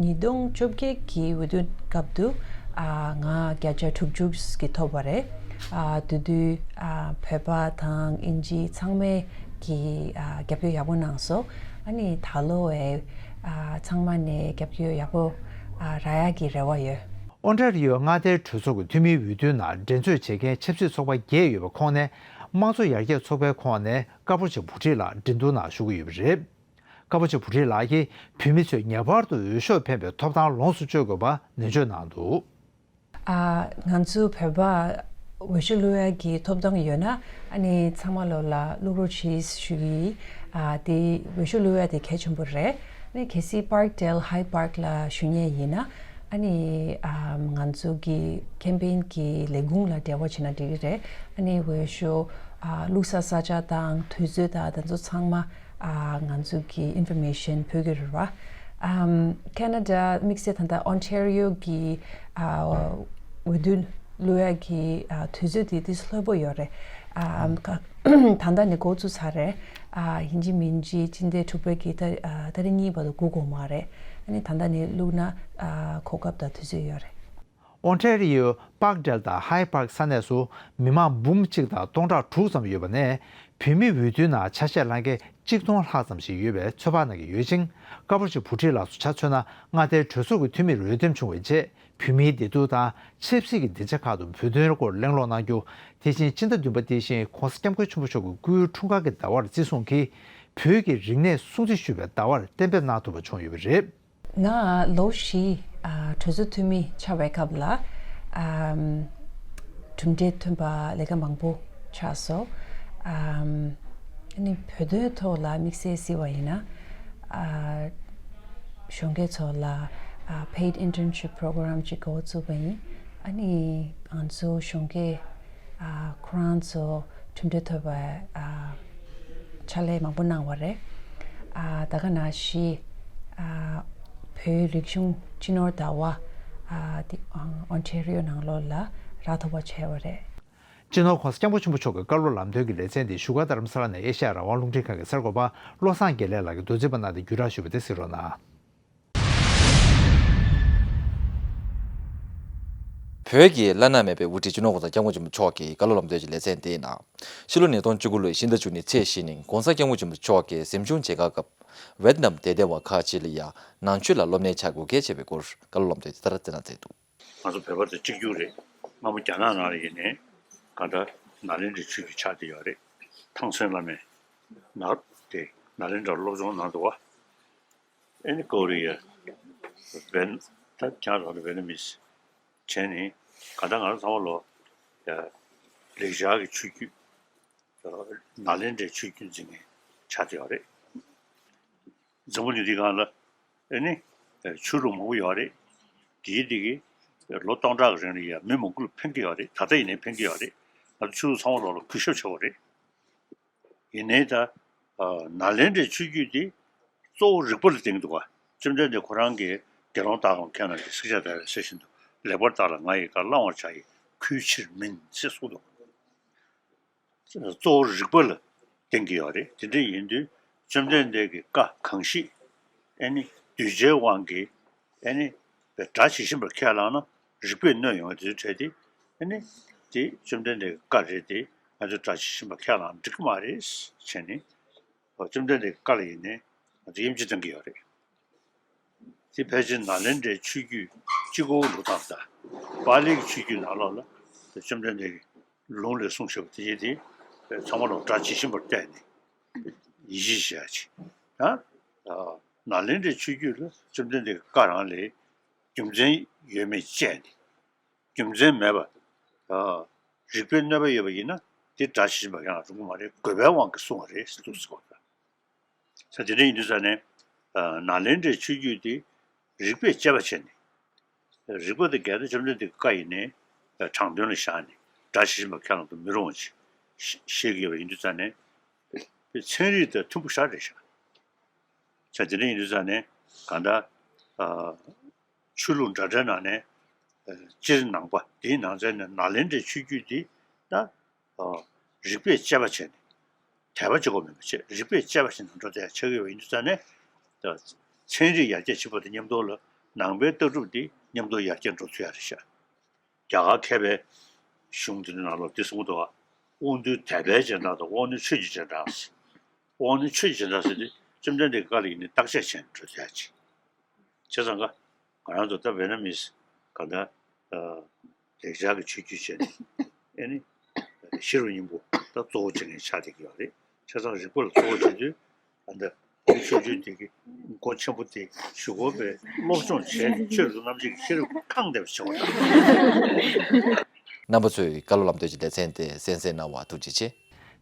ཉིས་སྟོང་བཅོ་བརྒྱད་ཀྱི་འོས་བསྡུ་སྐབས་དུ་ཨ་ང་བརྒྱ་ཆ་དྲུག་ཅུ་གི་ཐོབ་པ་རེད། ཨ་དེ་དུས་ཨ་བོད་པ་དང་ཨིན་ཇི་ཚང་མས་ཀྱི་ཨ་རྒྱབ་སྐྱོར་ཡག་པོ་གནང་སོང་། ཨ་ནི་ད་ལོ་བས་ཨ་ཚང་མ་ནས་རྒྱབ་སྐྱོར་ཡག་པོ་ཨ་རག་ཡག་གི་རེ་བ་ཡོད། ཨོན་ཊ་རི་ཡོ་མངའ་སྡེའི་གྲོས་ཚོགས་ཀྱི་འཐུས་མིའི་འོས་བསྡུའི་ནང་འགྲན་རྩོད་བྱེད་མཁན་ཆབ་སྲིད་ཚོགས་པ་བརྒྱད་ཡོད་པའི་ཁོངས་ནས་དམངས་གཙོ་ཡར་རྒྱས་ཚོགས་པའི་ཁོངས་ནས་ཀ་པོ་ཆེ་བུ་ཁྲིད་ལགས་འགྲན་བསྡུར་ནང་ཞུགས་ཀྱི་ཡོད་པ་རེད། ཀ་པོ་ཆེ་བུ་ཁྲིད་ལགས་ཀྱིས་བོད་མི་ཚོས་ངེས་པར་དུ་འོས་ཤོག་འཕེན་པའི་ཐོབ་ཐང་ལོངས་སུ་སྤྱོད་དགོས་པ་ནན་བརྗོད་གནང་འདུག་ཨ་ང་ཚོ་བོད་པ་འོས་ཤོག་བླུག་ཡག་གི་ཐོབ་ཐང་ཡོད་ན་ཨ་ནི་ཚང་མ་ལོ་ལ་བླུག་རོགས་བྱེད་ཞུ་གི་ཡིན། ཨ་དེ་འོས་ཤོག་བླུག་ཡག་དེ་གལ་ཆེན་པོ་རེད། ཨ་ནི་གལ་སྲིད་Parkdale Hyde Park ལ་ཞུགས་མཁན་ཡིན་ན་ཨ་ནི་ཨ་ང་ཚོ་གི་campaign གི་ལས་ཁུངས་ལ་འབྲེལ་བ་བྱས་ན་འགྲིག་གི་རེད། ཨ་ནི་འོས་ཤོག་ཨ་བླུག་ས་ས་ཆ་དང་དུས་ཚོད་དང་དེ་ཚོ་ཚང་མ། ཨ་ང་ཚོ་གི་information ཕུལ་གྱི་རེད་བ། ཨམ་Canada དམིགས་བསལ་ད་ལྟ་Ontario གི་ཨ་འོས་བསྡུ་བླུག་ཡག་གི་ཨ་དུས་ཚོད་དེ་ཏིས་ལྷོད་པོ་ཡོད་རེད། ཨམ་ད་ལྟ་ནས་འགོ་བཙུགས་ཚར་རེད། ཨ་ཡིན་གཅིག་མིན་གཅིག་སྤྱི་ཟླ་དྲུག་པའི་གི་ད་ཨ་ཏ་རིག་གཉིས་བར་དུ་སྒུག་དགོས་མ་རེད། ཨ་ནི་ད་ལྟ་ནས་བླུག་ན་ཨ་གོ་སྐབས་དང་དུས་ཚོད་ཡོད་རེད། ཨོན་ཊ་རི་ཡོ་Parkdale དང་Hyde Park ས་གནས་སུ་མི་མང་འབུམ་གཅིག་དང་སྟོང་ཕྲག་དྲུག་ཙམ་ཡོད་པ་ནས་བོད་མི་འོས་བསྡུའི་ནང་ཆ་ཤས་བླངས་མཁན་གཅིག་སྟོང་ལྷག་ཙམ་ཞིག་ཡོད་པའི་ཚོད་དཔག་གནང་གི་ཡོད་ཅིང་། ཀ་པོ་ཆེ་བུ་ཁྲིད་ལགས་སུ་ཆ་མཚོན་ན་མངའ་སྡེའི་གྲོས་ཚོགས་ཀྱི་འཐུས་མིར་འོས་འདེམས་བྱུང་བའི་རྗེས་བོད་མིའི་བདེ་སྡུག་དང་ཆབ་སྲིད་ཀྱི་སྡིངས་ཆ་ཁག་ཏུ་བོད་དོན་སྐོར་གླེང་སློང་གནང་རྒྱུ། དེ་བཞིན་སྤྱི་ཟླ་བདུན་པ་སྟེ་ཞིང་༸གོང་ས་༸སྐྱབས་མགོན་ཆེན་པོ་མཆོག་གི་སྐུའི་འཁྲུངས་སྐར་གྱི་ཟླ་བར་བརྩི་སྲུང་གིས་བོད་ཀྱི་རིག་གནས་སྲུང་བརྩི་ཞུ་བའི་ཟླ་བར་གཏན་འབེབས་གནང་ཐུབ་པ་བྱུང་ཡོད་པ་རེད། ང་ལོ་བཞི་ཨ་གྲོས་ཚོགས་འཐུས་མི་ཆགས་པའི་སྐབས་ལ་ཨམ་གྲུབ་འབྲས་ཐོན་པ་ལས་ཀ་མང་པོ་ཆགས་སོང་། ཨམ་ཨ་ནི་བོད་དོན་ཐོག་ལ་དམིགས་བསལ་གཟིགས་པ་ཡིན་ན་ཨ་གཞོན་སྐྱེས་ཚོ་ལ་ཨ་paid internship program ཅིག་འགོ་བཙུགས་པ་ཡིན། ཨ་ནི་ང་ཚོ་གཞོན་སྐྱེས་ཨ་ཁོ་རང་ཚོ་གྲུབ་འབྲས་ཐོབ་པའི་ཨ་ཕྱག་ལས་མང་པོ་གནང་བ་རེད། ཨ་ད་ག་ནང་བཞིན་ཨ་བོད་རིག་གཞུང་སྤྱི་ནོར་ཟླ་བ་ཨ་དེ་ཨ་Ontario ནང་ལོགས་ལ་རག་ཐུབ་པ་བྱས་པ་རེད། སྤྱི་ནོར་༸གོང་ས་༸སྐྱབས་མགོན་ཆེན་པོ་མཆོག་གི་བཀའ་སློབ་ལམ་སྟོན་གྱི་ལེ་ཚན་འདི་བཞུགས་སྒར་རྡ་རམ་ས་ལ་ནས་ཨེ་ཤ་ཡ་རང་དབང་རླུང་འཕྲིན་ཁང་གི་གསར་འགོད་པ་བློ་བཟང་དགེ་ལེགས་ལགས་ཀྱིས་མདོ་འཛིན་པ་རྣམས་དང་བརྒྱུད་བསྒྲགས་ཞུས་པ་དེ་གཟིགས་རོགས་གནང་། བོད་ཀྱི་བླ་ན་མེད་པའི་དབུ་ཁྲིད་སྤྱི་ནོར་༸གོང་ས་༸སྐྱབས་མགོན་ཆེན་པོ་མཆོག་གི་བཀའ་སློབ་ལམ་སྟོན་གྱི་ལེ་ཚན་དེའི་ནང་། ཕྱི་ལོ་ཉིས་སྟོང་བཅུ་དགུ་ལོའི་ཕྱི་ཟླ་བཅུ་གཉིས་ཚེས་བཞི་ཉིན་༸གོང་ས་༸སྐྱབས་མགོན་ཆེན་པོ་མཆོག་གིས་གཟིམ་ཆུང་མཇལ་ཁ་སྐབས་ཝེ་ཏི་ནམ་དད་ལྡན་པ་ཁག་ཅིག་ལ་ཡང་ནང་ཆོས་ལ་སློབ་གཉེར་བྱ་དགོས་གལ་ཆེ་བའི་སྐོར་བཀའ་སློབ་ལམ་སྟོན་དེ་ལྟར་བསྩལ་གནང་མཛད་འདུག་ང་ཚོ་བོད་པ་དང་གཅིག་གྱུར་རེད། སྔ་མོ་རྒྱ་ནག་ནང་ལ་ཡིན་ནའི་གང་ལྟར་ནཱ་ལེནྡྲའི་ཆོས་བརྒྱུད་ཆགས་བསྡད་ཡོད་རེད། ཐང་སན་བླ་མས་ནཱ་དེ་ནཱ་ལེནྡྲར་སློབ་སྦྱོང་གནང་འདུག་བ། ཨེ་ནི་ཀོ་རི་ཡ། བན་ད་ཁྱང་རོགས་ནི་ཝེ་ནི་མིས་བྱས་ནི་ག་ད་ང་རང་ཚང་མ་ལོ་ཡ་ལེགས་སྦྱར་གྱི་ཆོས་བརྒྱུད་ནཱ་ལེནྡྲའི་ཆོས་བརྒྱུད་འཛིན་མཁན་ཆགས་བསྡད་ཡོད་རེད། འཛམ་བུ་གླིང་འདི་སྒང་ལ་ཨེ་ནི་ཆོས་ལུགས་མང་པོ་ཡོད་རེད། དེའི་འདི་གི་ལོ་སྟོང་ཕྲག་གི་རིང་ལ་ཡ་མི་མང་པོ་ལ་ཕན་གྱི་ཡོད་རེད། ད་ལྟ་ཡིན་ནའི་ཕན་གྱི་ཡོད་རེད། ང་ཚོ་ཆོས་ལུགས་ཚང་མ་ལོ་ལ་གུས་ཞབས་བྱེད་དགོས་རེད། ཡིན་ནའི་ད་ནཱ་ལེནྡྲའི་ཆོས་བརྒྱུད་འདི་གཙོ་བོ་རིག་པ་ལ་བརྟེན་འདུག་ག་བཅོམ་ལྡན་འདས་ཁོ་རང་གིས་དགེ་སློང་དག་གམ་མཁས་རྣམས་ཀྱིས་བསྲེགས་བཅད་བརྡར་བའི་གསེར་བཞིན་དུ། ལེགས་པར་བརྟགས་ལ་ང་ཡི་བཀའ་བླང་བར་བྱ་ཡི་གུས་ཕྱིར་མིན་ཞེས་གསུངས་འདུག་གཙོ་བོ་རིག་པ་ལ་བརྟེན་གྱི་ཡོད་རེད། དེ་འདྲ་ཡིན་དུས་བཅོམ་ལྡན་འདས་ཀྱི་བཀའ་གང་བཞེས་ཨེ་ནི་གདུལ་བྱའི་དབང་གིས་ཨེ་ནི་སྒྲ་ཇི་བཞིན་པར་ཁས་བླངས་ན་རིག་པས་གནོད་ཡོང་བ་དེ་ཚོ་འཕྲད་དེ། ཨེ་ནི་དེ་བཅོམ་ལྡན་འདས་ཀྱི་བཀའ་རེད་དེ་ང་ཚོས་སྒྲ་ཇི་བཞིན་པར་ཁས་བླངས་འགྲིག་གི་མ་རེད་བྱས་ནས། བཅོམ་ལྡན་འདས་ཀྱི་བཀའ་ལ་ཡིན་ནའི་ང་ཚོས་དབྱེ་འབྱེད་གཏོང་གི་ཡོད་རེད། དེ་ཕལ་ཆེར་ནཱ་ལེནྡྲའི་ཆོས་བརྒྱུད་སྤྱི་གོ་ལུགས་དང་། ད་པཱ་ལིའི་ཆོས་བརྒྱུད་ནང་ལོགས་ལ་བཅོམ་ལྡན་འདས་ཀྱི་ལུང་ལས་གསུངས་བཞག་པ་དེ་ཡིན་དེ་ཚང་མ་ལ་སྒྲ་ཇི་བཞིན་པར་བལྟས་ནས་ཡིད་ཆེས་བྱ་ཡ་ཅིག་དང་། ནཱ་ལེནྡྲའི་ཆོས་བརྒྱུད་ལ་བཅོམ་ལྡན་འདས་ཀྱི་བཀའ་རང་ལས་རྒྱུ་མཚན་ཡོད་མེད་དཔྱད་ནས། རྒྱུ་མཚན་མེད་པ། རིགས་པས་གནོད་པ་ཡོད་པ་ཡིན་ན་དེ་སྒྲ་ཇི་བཞིན་པར་ཡང་རུང་གི་མ་རེད། དགོས་པའི་དབང་གིས་གསུངས་པ་རེད་ཟེར་འདུག་ཟེར་བ་དང་། ས་དེ་འདྲ་ཡིན་དུས་ཙང་ནས་ནཱ་ལེནྡྲའི་ཆོས་བརྒྱུད་དེ་རིགས་པས་དཔྱད་པ་བྱས་ནས། རིགས་པ་དེ་གལ་ཏེ་བཅོམ་ལྡན་འདས་ཀྱི་བཀའ་ཡིན་ནའི་དྲང་དོན་ལ་བཞག་ནས་སྒྲ་ཇི་བཞིན་པར་ཁས་བླངས་དུ་མི་རུང་བ་ཞིག་བཤད་ཀྱི་ཡོད་པ་ཡིན་དུས་ཙང་ནས་ཚན་རིག་དང་མཐུན་པོ་ཞེ་དྲག་རེད་ཤག་ས་དེ་འདྲ་ཡིན་དུས་ཙང་ནས་གང་ལྟར། ཆོས་ལུགས་འདྲ་འདྲའི་ནང་ནས་སྤྱིར་ནང་པ་དེའི་ནང་ཚན་ནས་ནཱ་ལེནྡྲའི་ཆོས་བརྒྱུད་འདི་ད་རིགས་པས་དཔྱད་པ་བྱས་ནས་དད་པ་གཅིག་པོ་མིན་པ་བྱས་རིགས་པས་དཔྱད་པ་བྱས་ནས་འགྲོ་བསྡད་ཆགས་ཀྱི་ཡོད་པ་ཡིན་དུས་ཙང་ནས་ད་ཚན་རིག་ཡར་རྒྱས་ཕྱིན་པ་དང་མཉམ་དུ་ལ་ནང་པའི་ལྟ་གྲུབ་འདི་མཉམ་དུ་ཡར་རྒྱས་འགྲོ་ཚུལ་ཡག་རེད་ཤག་རྒྱ་གར་མཁས་པའི་གཞུང་དེ་ཚོའི་ནང་ལོགས་འདི་གསུངས་འདུག་ག་དབང་རྟུལ་དད་པའི་སྦྱིན་བདག་དང་དབང་རྣོན་ཆོས་ཀྱི་སྦྱིན་བདག་ཟེར། དབང་རྣོན་ཆོས་ཀྱི་སྦྱིན་བདག་ཟེར་དུས་བཅོམ་ལྡན་འདས་ཀྱི་བཀའ་ལ་ཡིན་ནའི་བརྟག་དཔྱད་བྱས་ནས་འགྲོ་ཚུལ་ཡག་ཅིག་བྱས་ཙང་ཀ་ང་རང་ཚོ་ད་ཝེ་ན་མིས་ག་ད་ལེགས་སྦྱར་གྱི་ཆོས་བརྒྱུད་བྱས་ནས་ཨེ་ནི་ཤེས་རབ་སྙིང་པོ་ད་གཙོ་བོ་བྱེད་མཁན་ཆགས་བསྡད་ཀྱི་ཡོད་རེད། བྱས་ཙང་རིགས་པ་ལ་གཙོ་བོ་བྱེད་དུས་ཨ་ད་ཆོས་བརྒྱུད་དེ་གི་མགོ་ཆེན་པོ་དེ་ཞུ་སྒོ་པའི་སློབ་སྦྱོང་བྱས་ཆོས་རིག་རྣམ་འབྱེད་ཀྱི་ཤེས་རབ་ཁེངས་བསྡད་པ་བྱེད་པ་དང་། རྣམ་པ་ཚོས་བཀའ་སློབ་ལམ་སྟོན་གྱི་སྡེ་ཚན་དེ་གསན་གཟིགས་གནང་བར་ཐུགས་རྗེ་ཆེ།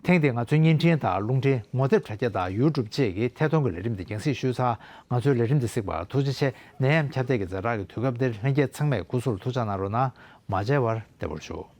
ཐེངས་འདིར་ང་ཚོའི་བརྙན་འཕྲིན་དང་རླུང་འཕྲིན་ངོ་དེབ་དྲ་རྒྱ་དང་ཡུ་ཊུབ་བཅས་ཀྱི་ཐད་གཏོང་གི་ལས་རིམ་འདི་རྒྱང་སྲིང་ཞུས་ཚར། ང་ཚོའི་ལས་རིམ་འདི་གཟིགས་པར་ཐུགས་རྗེ་ཆེ། ནད་ཡམས་ཁྱབ་གདལ་གྱི་ཛ་དྲག་གི་དུས་སྐབས་འདིར་ལྷན་རྒྱས་ཚང་མས་སྐུ་གཟུགས་ལ་ཐུགས་ཅག་གནང་རོགས་གནང་། མ་མཇལ་བར་བདེ་པོར་བཞུགས།